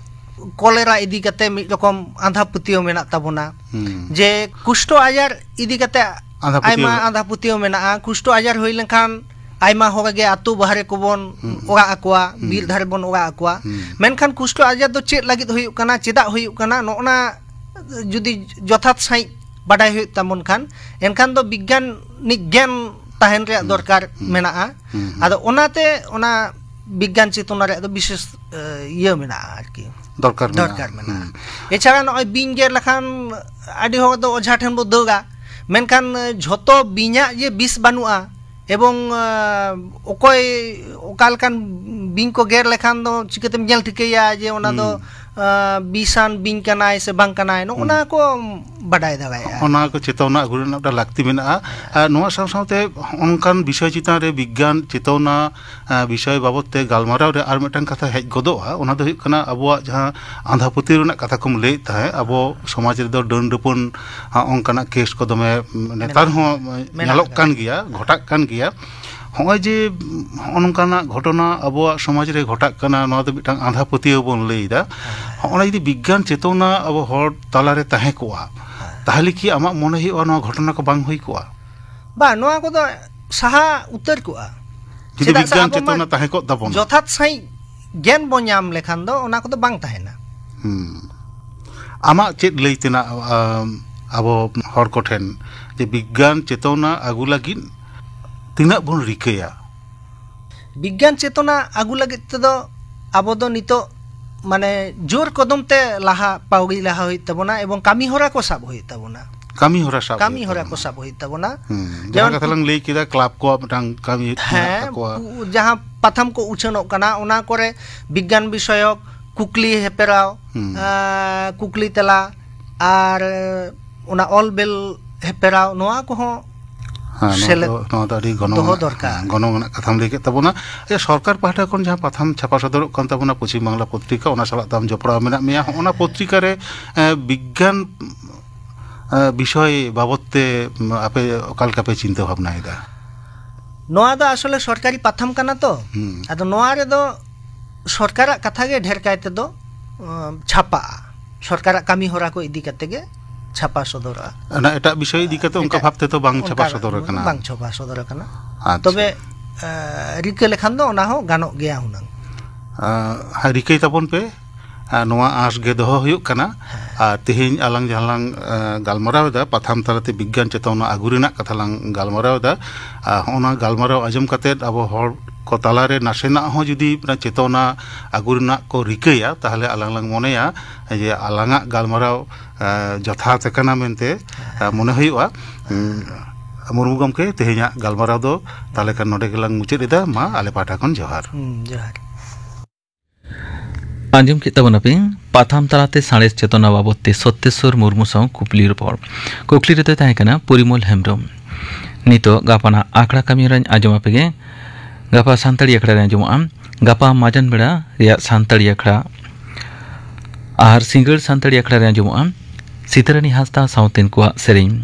ᱠᱚᱞᱮᱨᱟ ᱤᱫᱤ ᱠᱟᱛᱮ ᱢᱤᱫ ᱨᱚᱠᱚᱢ ᱟᱸᱫᱷᱟ ᱯᱟᱹᱛᱭᱟᱹᱣ ᱢᱮᱱᱟᱜ ᱛᱟᱵᱚᱱᱟ, ᱦᱩᱸ᱾ ᱡᱮ ᱠᱩᱥᱴᱚ ᱟᱡᱟᱨ ᱤᱫᱤ ᱠᱟᱛᱮ ᱟᱸᱫᱷᱟ ᱯᱟᱹᱛᱭᱟᱹᱣ᱾ ᱟᱭᱢᱟ ᱟᱸᱫᱷᱟ ᱯᱟᱹᱛᱭᱟᱹᱣ ᱢᱮᱱᱟᱜᱼᱟ᱾ ᱠᱩᱥᱴᱚ ᱟᱡᱟᱨ ᱦᱩᱭ ᱞᱮᱱᱠᱷᱟᱱ ᱟᱭᱢᱟ ᱦᱚᱲ ᱜᱮ ᱟᱹᱛᱩ ᱵᱟᱦᱨᱮ ᱠᱚᱵᱚᱱ ᱦᱩᱸ᱾ ᱚᱲᱟᱜ ᱟᱠᱚᱣᱟ, ᱦᱩᱸ᱾ ᱵᱤᱨ ᱫᱷᱟᱨᱮ ᱵᱚᱱ ᱚᱲᱟᱜ ᱟᱠᱚᱣᱟ᱾ ᱦᱩᱸ᱾ ᱢᱮᱱᱠᱷᱟᱱ ᱠᱩᱥᱴᱚ ᱟᱡᱟᱨ ᱫᱚ ᱪᱮᱫ ᱞᱟᱹᱜᱤᱫ ᱦᱩᱭᱩᱜ ᱠᱟᱱᱟ, ᱪᱮᱫᱟᱜ ᱦᱩᱭᱩᱜ ᱠᱟᱱᱟ, ᱱᱚᱜᱼᱱᱟ ᱡᱩᱫᱤ ᱡᱚᱛᱷᱟᱛ ᱥᱟᱺᱦᱤᱡ ᱵᱟᱰᱟᱭ ᱦᱩᱭᱩᱜ ᱛᱟᱵᱚᱱ ᱠᱷᱟᱱ, ᱮᱱᱠᱷᱟᱱ ᱫᱚ ᱵᱤᱜᱽᱜᱟᱱᱤᱠ ᱜᱮᱭᱟᱱ ᱛᱟᱦᱮᱱ ᱨᱮᱭᱟᱜ ᱫᱚᱨᱠᱟᱨ ᱦᱩᱸ᱾ ᱢᱮᱱᱟᱜᱼᱟ᱾ ᱦᱩᱸ, ᱦᱩᱸ᱾ ᱟᱫᱚ ᱚᱱᱟᱛᱮ ᱚᱱᱟ ᱵᱤᱜᱽᱜᱟᱱ ᱪᱮᱛᱚᱱᱟ ᱨᱮᱭᱟᱜ ᱫᱚ ᱵᱤᱥᱮᱥ, ᱮ, ᱤᱭᱟᱹ ᱢᱮᱱᱟᱜᱼᱟ ᱟᱨᱠᱤ᱾ ᱫᱚᱨᱠᱟᱨ ᱢᱮᱱᱟᱜᱼᱟ᱾ ᱫᱚᱨᱠᱟᱨ ᱢᱮᱱᱟᱜᱼᱟ᱾ ᱦᱩᱸ᱾ ᱮᱪᱷᱟᱲᱟ ᱱᱚᱜᱼᱚᱭ ᱵᱤᱧ ᱜᱮᱨ ᱞᱮᱠᱷᱟᱱ ᱟᱹᱰᱤ ᱦᱚᱲ ᱫᱚ ᱚᱡᱷᱟ ᱴᱷᱮᱱ ᱵᱚ ᱫᱟᱹᱲᱟ, ᱢᱮᱱᱠᱷᱟᱱ, ᱮ, ᱡᱷᱚᱛᱚ ᱵᱤᱧᱟᱜ ᱡᱮ ᱵᱤᱥ ᱵᱟᱹᱱᱩᱜᱼᱟ, ᱮᱵᱚᱝ, ᱮ, ᱚᱠᱚᱭ ᱚᱠᱟ ᱞᱮᱠᱟᱱ ᱵᱤᱧ ᱠᱚ ᱜᱮᱨ ᱞᱮᱠᱷᱟᱱ ᱫᱚ ᱪᱤᱠᱟᱹᱛᱮᱢ ᱧᱮᱞ ᱴᱷᱤᱠᱟᱹᱭᱟ ᱡᱮ ᱚᱱᱟ ᱫᱚ, ᱦᱩᱸ᱾ ᱮ, ᱵᱤᱥᱟᱱ ᱵᱤᱧ ᱠᱟᱱᱟᱭ ᱥᱮ ᱵᱟᱝ ᱠᱟᱱᱟᱭ, ᱱᱚᱜᱼᱚ ᱱᱟ ᱠᱚ ᱵᱟᱰᱟᱭ ᱫᱟᱲᱮᱭᱟᱜᱼᱟ᱾ ᱚᱱᱟ ᱠᱚ ᱪᱮᱛᱟᱣᱱᱟ ᱟᱹᱜᱩ ᱨᱮᱱᱟᱜ ᱢᱤᱫᱴᱟᱝ ᱞᱟᱹᱠᱛᱤ ᱢᱮᱱᱟᱜᱼᱟ᱾ ᱟᱨ ᱱᱚᱣᱟ ᱥᱟᱶ ᱥᱟᱶᱛᱮ ᱦᱚᱸᱜᱼᱚ ᱱᱚᱝᱠᱟᱱ ᱵᱤᱥᱚᱭ ᱪᱮᱛᱟᱱ ᱨᱮ ᱵᱤᱜᱽᱜᱟᱱ ᱪᱮᱛᱚᱱᱟ, ᱮ, ᱵᱤᱥᱚᱭ ᱵᱟᱵᱚᱛ ᱛᱮ ᱜᱟᱞᱢᱟᱨᱟᱣ ᱨᱮ ᱟᱨ ᱢᱤᱫᱴᱟᱝ ᱠᱟᱛᱷᱟ ᱦᱮᱡ ᱜᱚᱫᱚᱜᱼᱟ, ᱚᱱᱟ ᱫᱚ ᱦᱩᱭᱩᱜ ᱠᱟᱱᱟ ᱟᱵᱚᱣᱟᱜ ᱡᱟᱦᱟᱸ ᱟᱸᱫᱷᱟ ᱯᱟᱹᱛᱭᱟᱹᱣ ᱨᱮᱱᱟᱜ ᱠᱟᱛᱷᱟ ᱠᱚᱢ ᱞᱟᱹᱭᱮᱫ ᱛᱟᱦᱮᱸᱫ, ᱟᱵᱚ ᱥᱚᱢᱟᱡᱽ ᱨᱮᱫᱚ ᱰᱟᱹᱱ ᱰᱟᱹᱯᱟᱹᱱ, ᱦᱚᱸ, ᱚᱱᱠᱟᱱᱟᱜ ᱠᱮᱥ ᱠᱚ ᱫᱚᱢᱮ ᱱᱮᱛᱟᱨ ᱢᱮᱱᱟᱜ-, ᱦᱚᱸ ᱢᱮᱱᱟᱜ ᱧᱮᱞᱚᱜ ᱟᱠᱟᱫᱟ᱾ ᱠᱟᱱ ᱜᱮᱭᱟ, ᱜᱷᱚᱴᱟᱜ ᱠᱟᱱ ᱜᱮᱭᱟ᱾ ᱦᱚᱸᱜᱼᱚᱭ ᱡᱮ ᱦᱚᱸᱜᱼᱚ ᱱᱚᱝᱠᱟᱱᱟᱜ ᱜᱷᱚᱴᱚᱱᱟ ᱟᱵᱚᱣᱟᱜ ᱥᱚᱢᱟᱡᱽ ᱨᱮ ᱜᱷᱚᱴᱟᱜ ᱠᱟᱱᱟ, ᱱᱚᱣᱟ ᱫᱚ ᱢᱤᱫᱴᱟᱝ ᱟᱸᱫᱷᱟ ᱯᱟᱹᱛᱭᱟᱹᱣ ᱵᱚᱱ ᱞᱟᱹᱭ ᱮᱫᱟ᱾ ᱦᱚᱸᱜᱼᱚ ᱱᱟ ᱡᱩᱫᱤ ᱵᱤᱜᱽᱜᱟᱱ ᱪᱮᱛᱚᱱᱟ ᱟᱵᱚ ᱦᱚᱲ ᱛᱟᱞᱟᱨᱮ ᱛᱟᱦᱮᱸ ᱠᱚᱜᱼᱟ, ᱛᱟᱦᱚᱞᱮ ᱠᱤ ᱟᱢᱟᱜ ᱢᱚᱱᱮ ᱦᱩᱭᱩᱜᱼᱟ ᱱᱚᱣᱟ ᱜᱷᱚᱴᱚᱱᱟ ᱠᱚ ᱵᱟᱝ ᱦᱩᱭ ᱠᱚᱜᱼᱟ? ᱵᱟᱝ, ᱱᱚᱣᱟ ᱠᱚᱫᱚ ᱥᱟᱦᱟ ᱩᱛᱟᱹᱨ ᱠᱚᱜᱼᱟ᱾ ᱡᱩᱫᱤ ᱪᱮᱫᱟᱜ ᱥᱮ ᱵᱤᱜᱽᱜᱟᱱ ᱟᱵᱚ ᱢᱟ ᱪᱮᱛᱚᱱᱟ ᱛᱟᱦᱮᱸ ᱠᱚᱜ ᱛᱟᱵᱚᱱᱟ᱾ ᱡᱚᱛᱷᱟᱛ ᱥᱟᱺᱦᱤᱡ ᱜᱮᱭᱟᱱ ᱵᱚᱱ ᱧᱟᱢ ᱞᱮᱠᱷᱟᱱ ᱫᱚ ᱚᱱᱟ ᱠᱚᱫᱚ ᱵᱟᱝ ᱛᱟᱦᱮᱱᱟ᱾ ᱦᱩᱸ᱾ ᱟᱢᱟᱜ ᱪᱮᱫ ᱞᱟᱹᱭ ᱛᱮᱱᱟᱜ, ᱟᱢ, ᱟᱵᱚ ᱦᱚᱲ ᱠᱚᱴᱷᱮᱱ ᱡᱮ ᱵᱤᱜᱽᱜᱟᱱ ᱪᱮᱛᱚᱱᱟ ᱟᱹᱜᱩ ᱞᱟᱹᱜᱤᱫ ᱛᱤᱱᱟᱹᱜ ᱵᱚᱱ ᱨᱤᱠᱟᱹᱭᱟ? ᱵᱤᱜᱽᱜᱟᱱ ᱪᱮᱛᱚᱱᱟ ᱟᱹᱜᱩ ᱞᱟᱹᱜᱤᱫ ᱛᱮᱫᱚ ᱟᱵᱚ ᱫᱚ ᱱᱤᱛᱚᱜ ᱢᱟᱱᱮ ᱡᱳᱨ ᱠᱚᱫᱚᱢ ᱛᱮ ᱞᱟᱦᱟ ᱯᱟᱹᱣᱲᱤ ᱞᱟᱦᱟ ᱦᱩᱭᱩᱜ ᱛᱟᱵᱚᱱᱟ ᱮᱵᱚᱝ ᱠᱟᱹᱢᱤ ᱦᱚᱨᱟ ᱠᱚ ᱥᱟᱵ ᱦᱩᱭᱩᱜ ᱛᱟᱵᱚᱱᱟ᱾ ᱠᱟᱹᱢᱤ ᱦᱚᱨᱟ ᱥᱟᱵ ᱠᱟᱹᱢᱤ ᱦᱩᱭᱩᱜ ᱦᱚᱨᱟ ᱛᱟᱵᱚᱱᱟ᱾ ᱠᱚ ᱥᱟᱵ ᱦᱩᱭᱩᱜ ᱛᱟᱵᱚᱱᱟ᱾ ᱦᱩᱸ, ᱡᱟᱦᱟᱸ ᱡᱮᱢᱚᱱ ᱠᱟᱛᱷᱟ ᱞᱟᱝ ᱞᱟᱹᱭ ᱠᱮᱫᱟ, ᱠᱞᱟᱵᱽ ᱠᱚᱣᱟᱜ ᱢᱤᱫᱴᱟᱝ ᱠᱟᱹᱢᱤ ᱢᱮᱱᱟᱜ ᱦᱮᱸ, ᱛᱟᱠᱚᱣᱟ᱾ ᱩ-, ᱡᱟᱦᱟᱸ ᱯᱟᱛᱷᱟᱢ ᱠᱚ ᱩᱪᱷᱟᱹᱱᱚᱜ ᱠᱟᱱᱟ, ᱚᱱᱟ ᱠᱚᱨᱮ ᱵᱤᱜᱽᱜᱟᱱ ᱵᱤᱥᱚᱭᱚᱠ ᱠᱩᱠᱞᱤ ᱦᱮᱯᱮᱨᱟᱣ, ᱦᱩᱸ᱾ ᱟᱸ, ᱠᱩᱠᱞᱤ ᱛᱮᱞᱟ, ᱟᱨ ᱚᱱᱟ ᱚᱞ ᱵᱮᱞ ᱦᱮᱯᱮᱨᱟᱣ, ᱱᱚᱣᱟ ᱠᱚᱦᱚᱸ ᱦᱮᱸ, ᱱᱚᱣᱟ ᱥᱮᱞᱮᱫ ᱫᱚ, ᱱᱚᱣᱟ ᱫᱚ ᱟᱹᱰᱤ ᱜᱚᱱᱚᱝ ᱫᱚᱦᱚ ᱟᱱᱟᱜ, ᱫᱚᱨᱠᱟᱨ᱾ ᱦᱮᱸ, ᱜᱚᱱᱚᱝ ᱟᱱᱟᱜ ᱠᱟᱛᱷᱟᱢ ᱞᱟᱹᱭ ᱠᱮᱫ ᱛᱟᱵᱚᱱᱟ᱾ ᱟᱪᱪᱷᱟ, ᱥᱚᱨᱠᱟᱨ ᱯᱟᱦᱴᱟ ᱠᱷᱚᱱ ᱡᱟᱦᱟᱸ ᱯᱟᱛᱷᱟᱢ ᱪᱷᱟᱯᱟ ᱥᱚᱫᱚᱨᱚᱜ ᱠᱟᱱ ᱛᱟᱵᱚᱱᱟ, ᱯᱚᱪᱷᱤᱢ ᱵᱟᱝᱞᱟ ᱯᱚᱛᱨᱤᱠᱟ, ᱚᱱᱟ ᱥᱟᱞᱟᱜ ᱫᱚ ᱟᱢ ᱡᱚᱯᱲᱟᱣ ᱢᱮᱱᱟᱜ ᱢᱮᱭᱟ᱾ ᱦᱚᱸᱜᱼᱚ ᱱᱟ ᱯᱚᱛᱨᱤᱠᱟ ᱨᱮ, ᱮ, ᱵᱤᱜᱽᱜᱟᱱ, ᱮ, ᱵᱤᱥᱚᱭ ᱵᱟᱵᱚᱛ ᱛᱮ, ᱩᱢ, ᱟᱯᱮ ᱚᱠᱟ ᱞᱮᱠᱟ ᱯᱮ ᱪᱤᱱᱛᱟᱹ ᱵᱷᱟᱵᱽᱱᱟᱭᱮᱫᱟ? ᱱᱚᱣᱟ ᱫᱚ ᱟᱥᱚᱞᱮ ᱥᱚᱨᱠᱟᱨᱤ ᱯᱟᱛᱷᱟᱢ ᱠᱟᱱᱟ ᱛᱚ᱾ ᱦᱩᱸ᱾ ᱟᱫᱚ ᱱᱚᱣᱟ ᱨᱮᱫᱚ ᱥᱚᱨᱠᱟᱨᱟᱜ ᱠᱟᱛᱷᱟ ᱜᱮ ᱰᱷᱮᱨ ᱠᱟᱭ ᱛᱮᱫᱚ, ᱩᱢ, ᱪᱷᱟᱯᱟᱜᱼᱟ᱾ ᱥᱚᱨᱠᱟᱨᱟᱜ ᱠᱟᱹᱢᱤ ᱦᱚᱨᱟ ᱠᱚ ᱤᱫᱤ ᱠᱟᱛᱮ ᱜᱮ ᱪᱷᱟᱯᱟ ᱥᱚᱫᱚᱨᱚᱜᱼᱟ᱾ ᱚᱱᱟ ᱮᱴᱟᱜ ᱵᱤᱥᱚᱭ ᱤᱫᱤ ᱠᱟᱛᱮ ᱚᱱᱠᱟ ᱮᱴᱟᱜ ᱵᱷᱟᱵᱽ ᱛᱮᱫᱚ ᱵᱟᱝ ᱪᱷᱟᱯᱟ ᱚᱱᱠᱟ ᱥᱚᱫᱚᱨ ᱟᱠᱟᱱᱟ? ᱵᱟᱝ ᱪᱷᱟᱯᱟ ᱥᱚᱫᱚᱨ ᱟᱠᱟᱱᱟ᱾ ᱟᱪᱪᱷᱟ᱾ ᱛᱚᱵᱮ, ᱮ, ᱨᱤᱠᱟᱹ ᱞᱮᱠᱷᱟᱱ ᱫᱚ ᱚᱱᱟ ᱦᱚᱸ ᱜᱟᱱᱚᱜ ᱜᱮᱭᱟ ᱦᱩᱱᱟᱹᱝ᱾ ᱟ, ᱦᱮᱸ, ᱨᱤᱠᱟᱹᱭ ᱛᱟᱵᱚᱱ ᱯᱮ᱾ ᱟ, ᱱᱚᱣᱟ ᱟᱸᱥ ᱜᱮ ᱫᱚᱦᱚ ᱦᱩᱭᱩᱜ ᱠᱟᱱᱟ᱾ ᱦᱮᱸ᱾ ᱟᱨ ᱛᱮᱦᱮᱧ ᱟᱞᱟᱝ ᱡᱟᱦᱟᱸ ᱞᱟᱝ, ᱟ, ᱜᱟᱞᱢᱟᱨᱟᱣ ᱮᱫᱟ, ᱯᱟᱛᱷᱟᱢ ᱛᱟᱞᱟᱛᱮ ᱵᱤᱜᱽᱜᱟᱱ ᱪᱮᱛᱚᱱᱟ ᱟᱹᱜᱩ ᱨᱮᱱᱟᱜ ᱠᱟᱛᱷᱟ ᱞᱟᱝ ᱜᱟᱞᱢᱟᱨᱟᱣ ᱮᱫᱟ᱾ ᱟ, ᱦᱚᱸᱜᱼᱚ ᱱᱟ ᱜᱟᱞᱢᱟᱨᱟᱣ ᱟᱸᱡᱚᱢ ᱠᱟᱛᱮᱫ ᱟᱵᱚ ᱦᱚᱲ ᱠᱚ ᱛᱟᱞᱟᱨᱮ ᱱᱟᱥᱮᱱᱟᱜ ᱦᱚᱸ ᱡᱩᱫᱤ ᱚᱱᱟ ᱪᱮᱛᱚᱱᱟ ᱟᱹᱜᱩ ᱨᱮᱱᱟᱜ ᱠᱚ ᱨᱤᱠᱟᱹᱭᱟ, ᱛᱟᱦᱚᱞᱮ ᱟᱞᱟᱝ ᱞᱟᱝ ᱢᱚᱱᱮᱭᱟ ᱡᱮ ᱟᱞᱟᱝᱟᱜ ᱜᱟᱞᱢᱟᱨᱟᱣ, ᱟ, ᱡᱚᱛᱷᱟᱛ ᱟᱠᱟᱱᱟ ᱢᱮᱱᱛᱮ, ᱟ, ᱢᱚᱱᱮ ᱦᱩᱭᱩᱜᱼᱟ᱾ ᱩᱸ, ᱢᱩᱨᱢᱩ ᱜᱚᱢᱠᱮ, ᱛᱮᱦᱮᱧᱟᱜ ᱜᱟᱞᱢᱟᱨᱟᱣ ᱫᱚ ᱛᱟᱦᱚᱞᱮ ᱠᱷᱟᱱ ᱱᱚᱰᱮ ᱜᱮᱞᱟᱝ ᱢᱩᱪᱟᱹᱫ ᱮᱫᱟ᱾ ᱢᱟ, ᱟᱞᱮ ᱯᱟᱦᱴᱟ ᱠᱷᱚᱱ ᱡᱚᱦᱟᱨ᱾ ᱦᱩᱸ, ᱡᱚᱦᱟᱨ᱾ ᱟᱸᱡᱚᱢ ᱠᱮᱫ ᱛᱟᱵᱚᱱᱟᱯᱮ ᱯᱟᱛᱷᱟᱢ ᱛᱟᱞᱟᱛᱮ ᱥᱟᱬᱮᱥ ᱪᱮᱛᱚᱱᱟ ᱵᱟᱵᱚᱛ ᱛᱮ ᱥᱚᱛᱭᱮᱥᱣᱚᱨ ᱢᱩᱨᱢᱩ ᱥᱟᱶ ᱠᱩᱠᱞᱤ ᱨᱚᱯᱚᱲ᱾ ᱠᱩᱠᱞᱤ ᱨᱮᱫᱚᱭ ᱛᱟᱦᱮᱸ ᱠᱟᱱᱟ ᱯᱚᱨᱤᱢᱚᱞ ᱦᱮᱢᱵᱨᱚᱢ᱾ ᱱᱤᱛᱚᱜ ᱜᱟᱯᱟᱱᱟᱜ ᱟᱠᱷᱲᱟ ᱠᱟᱹᱢᱤ ᱦᱚᱨᱟᱧ ᱟᱸᱡᱚᱢ ᱟᱯᱮ ᱜᱮ᱾ ᱜᱟᱯᱟ ᱥᱟᱱᱛᱟᱲᱤ ᱟᱠᱷᱲᱟ ᱨᱮ ᱟᱸᱡᱚᱢᱚᱜᱼᱟ᱾ ᱜᱟᱯᱟ ᱢᱟᱡᱟᱱ ᱵᱮᱲᱟ ᱨᱮᱭᱟᱜ ᱥᱟᱱᱛᱟᱲᱤ ᱟᱠᱷᱲᱟ ᱟᱨ ᱥᱤᱸᱜᱟᱹᱲ ᱥᱟᱱᱛᱟᱲᱤ ᱟᱠᱷᱲᱟ ᱨᱮ ᱟᱸᱡᱚᱢᱚᱜᱼᱟ ᱥᱤᱛᱟᱹᱨᱟᱹᱱᱤ ᱦᱟᱸᱥᱫᱟ ᱥᱟᱶᱛᱮᱱ ᱠᱚᱣᱟᱜ ᱥᱮᱨᱮᱧ᱾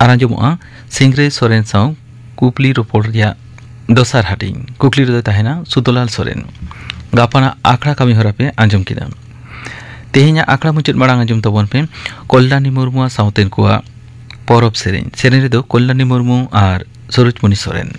ᱟᱨ ᱟᱸᱡᱚᱢᱚᱜᱼᱟ ᱥᱤᱝᱨᱟᱹᱭ ᱥᱚᱨᱮᱱ ᱥᱟᱶ ᱠᱩᱠᱞᱤ ᱨᱚᱯᱚᱲ ᱨᱮᱭᱟᱜ ᱫᱚᱥᱟᱨ ᱦᱟᱹᱴᱤᱧ᱾ ᱠᱩᱠᱞᱤ ᱨᱮᱫᱚ ᱛᱟᱦᱮᱱᱟ ᱥᱩᱫᱚᱞᱟᱞ ᱥᱚᱨᱮᱱ᱾ ᱜᱟᱯᱟᱱᱟᱜ ᱟᱠᱷᱲᱟ ᱠᱟᱹᱢᱤ ᱦᱚᱨᱟ ᱯᱮ ᱟᱸᱡᱚᱢ ᱠᱮᱫᱟ᱾ ᱛᱮᱦᱮᱧᱟᱜ ᱟᱠᱷᱲᱟ ᱢᱩᱪᱟᱹᱫ ᱢᱟᱲᱟᱝ ᱟᱸᱡᱚᱢ ᱛᱟᱵᱚᱱ ᱯᱮ ᱠᱚᱞᱞᱟᱱᱤ ᱢᱩᱨᱢᱩᱣᱟᱜ ᱥᱟᱶᱛᱮᱱ ᱠᱚᱣᱟᱜ ᱯᱚᱨᱚᱵᱽ ᱥᱮᱨᱮᱧ᱾ ᱥᱮᱨᱮᱧ ᱨᱮᱫᱚ ᱠᱚᱞᱞᱟᱱᱤ ᱢᱩᱨᱢᱩ ᱟᱨ ᱥᱚᱨᱳᱡᱽᱢᱚᱱᱤ ᱥᱚᱨᱮᱱ᱾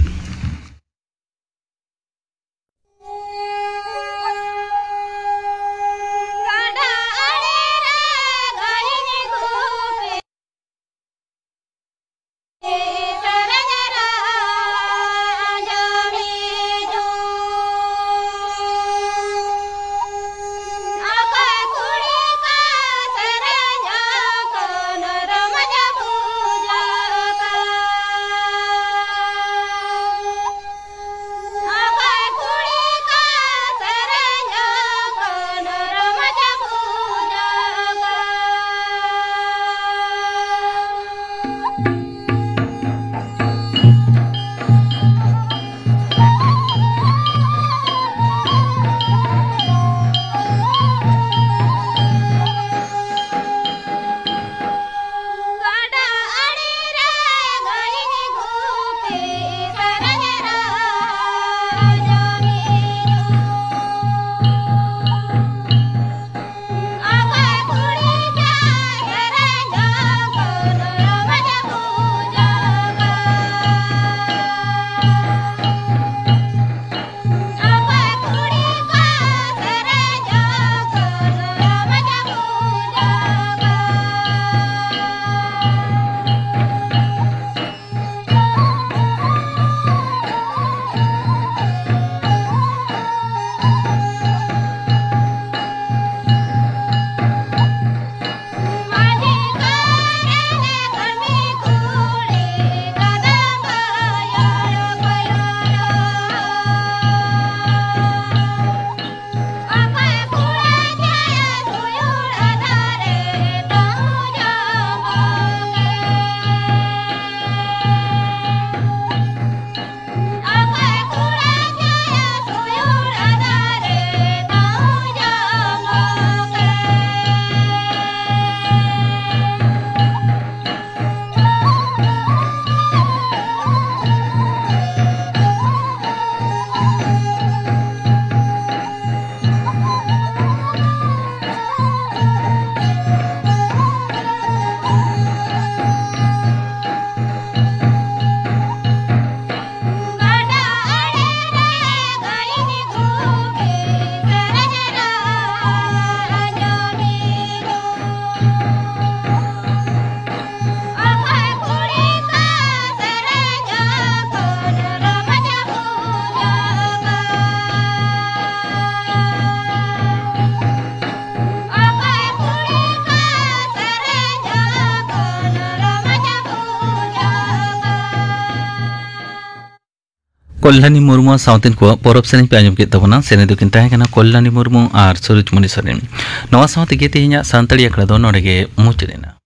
ᱠᱚᱞᱞᱟᱱᱤ ᱢᱩᱨᱢᱩ ᱥᱟᱶᱛᱮᱱ ᱠᱚᱣᱟᱜ ᱯᱚᱨᱚᱵᱽ ᱥᱮᱨᱮᱧ ᱯᱮ ᱟᱸᱡᱚᱢ ᱠᱮᱫ ᱛᱟᱵᱚᱱᱟ᱾ ᱥᱮᱨᱮᱧ ᱫᱚᱠᱤᱱ ᱛᱟᱦᱮᱸ ᱠᱟᱱᱟ ᱠᱚᱞᱞᱟᱱᱤ ᱢᱩᱨᱢᱩ ᱟᱨ ᱥᱩᱨᱩᱡᱽᱢᱩᱱᱤ ᱥᱚᱨᱮᱱ᱾ ᱱᱚᱣᱟ ᱥᱟᱶ ᱛᱮᱜᱮ ᱛᱮᱦᱮᱧᱟᱜ ᱥᱟᱱᱛᱟᱲᱤ ᱟᱠᱷᱲᱟ ᱫᱚ ᱱᱚᱰᱮ ᱜᱮ ᱢᱩᱪᱟᱹᱫ ᱮᱱᱟ᱾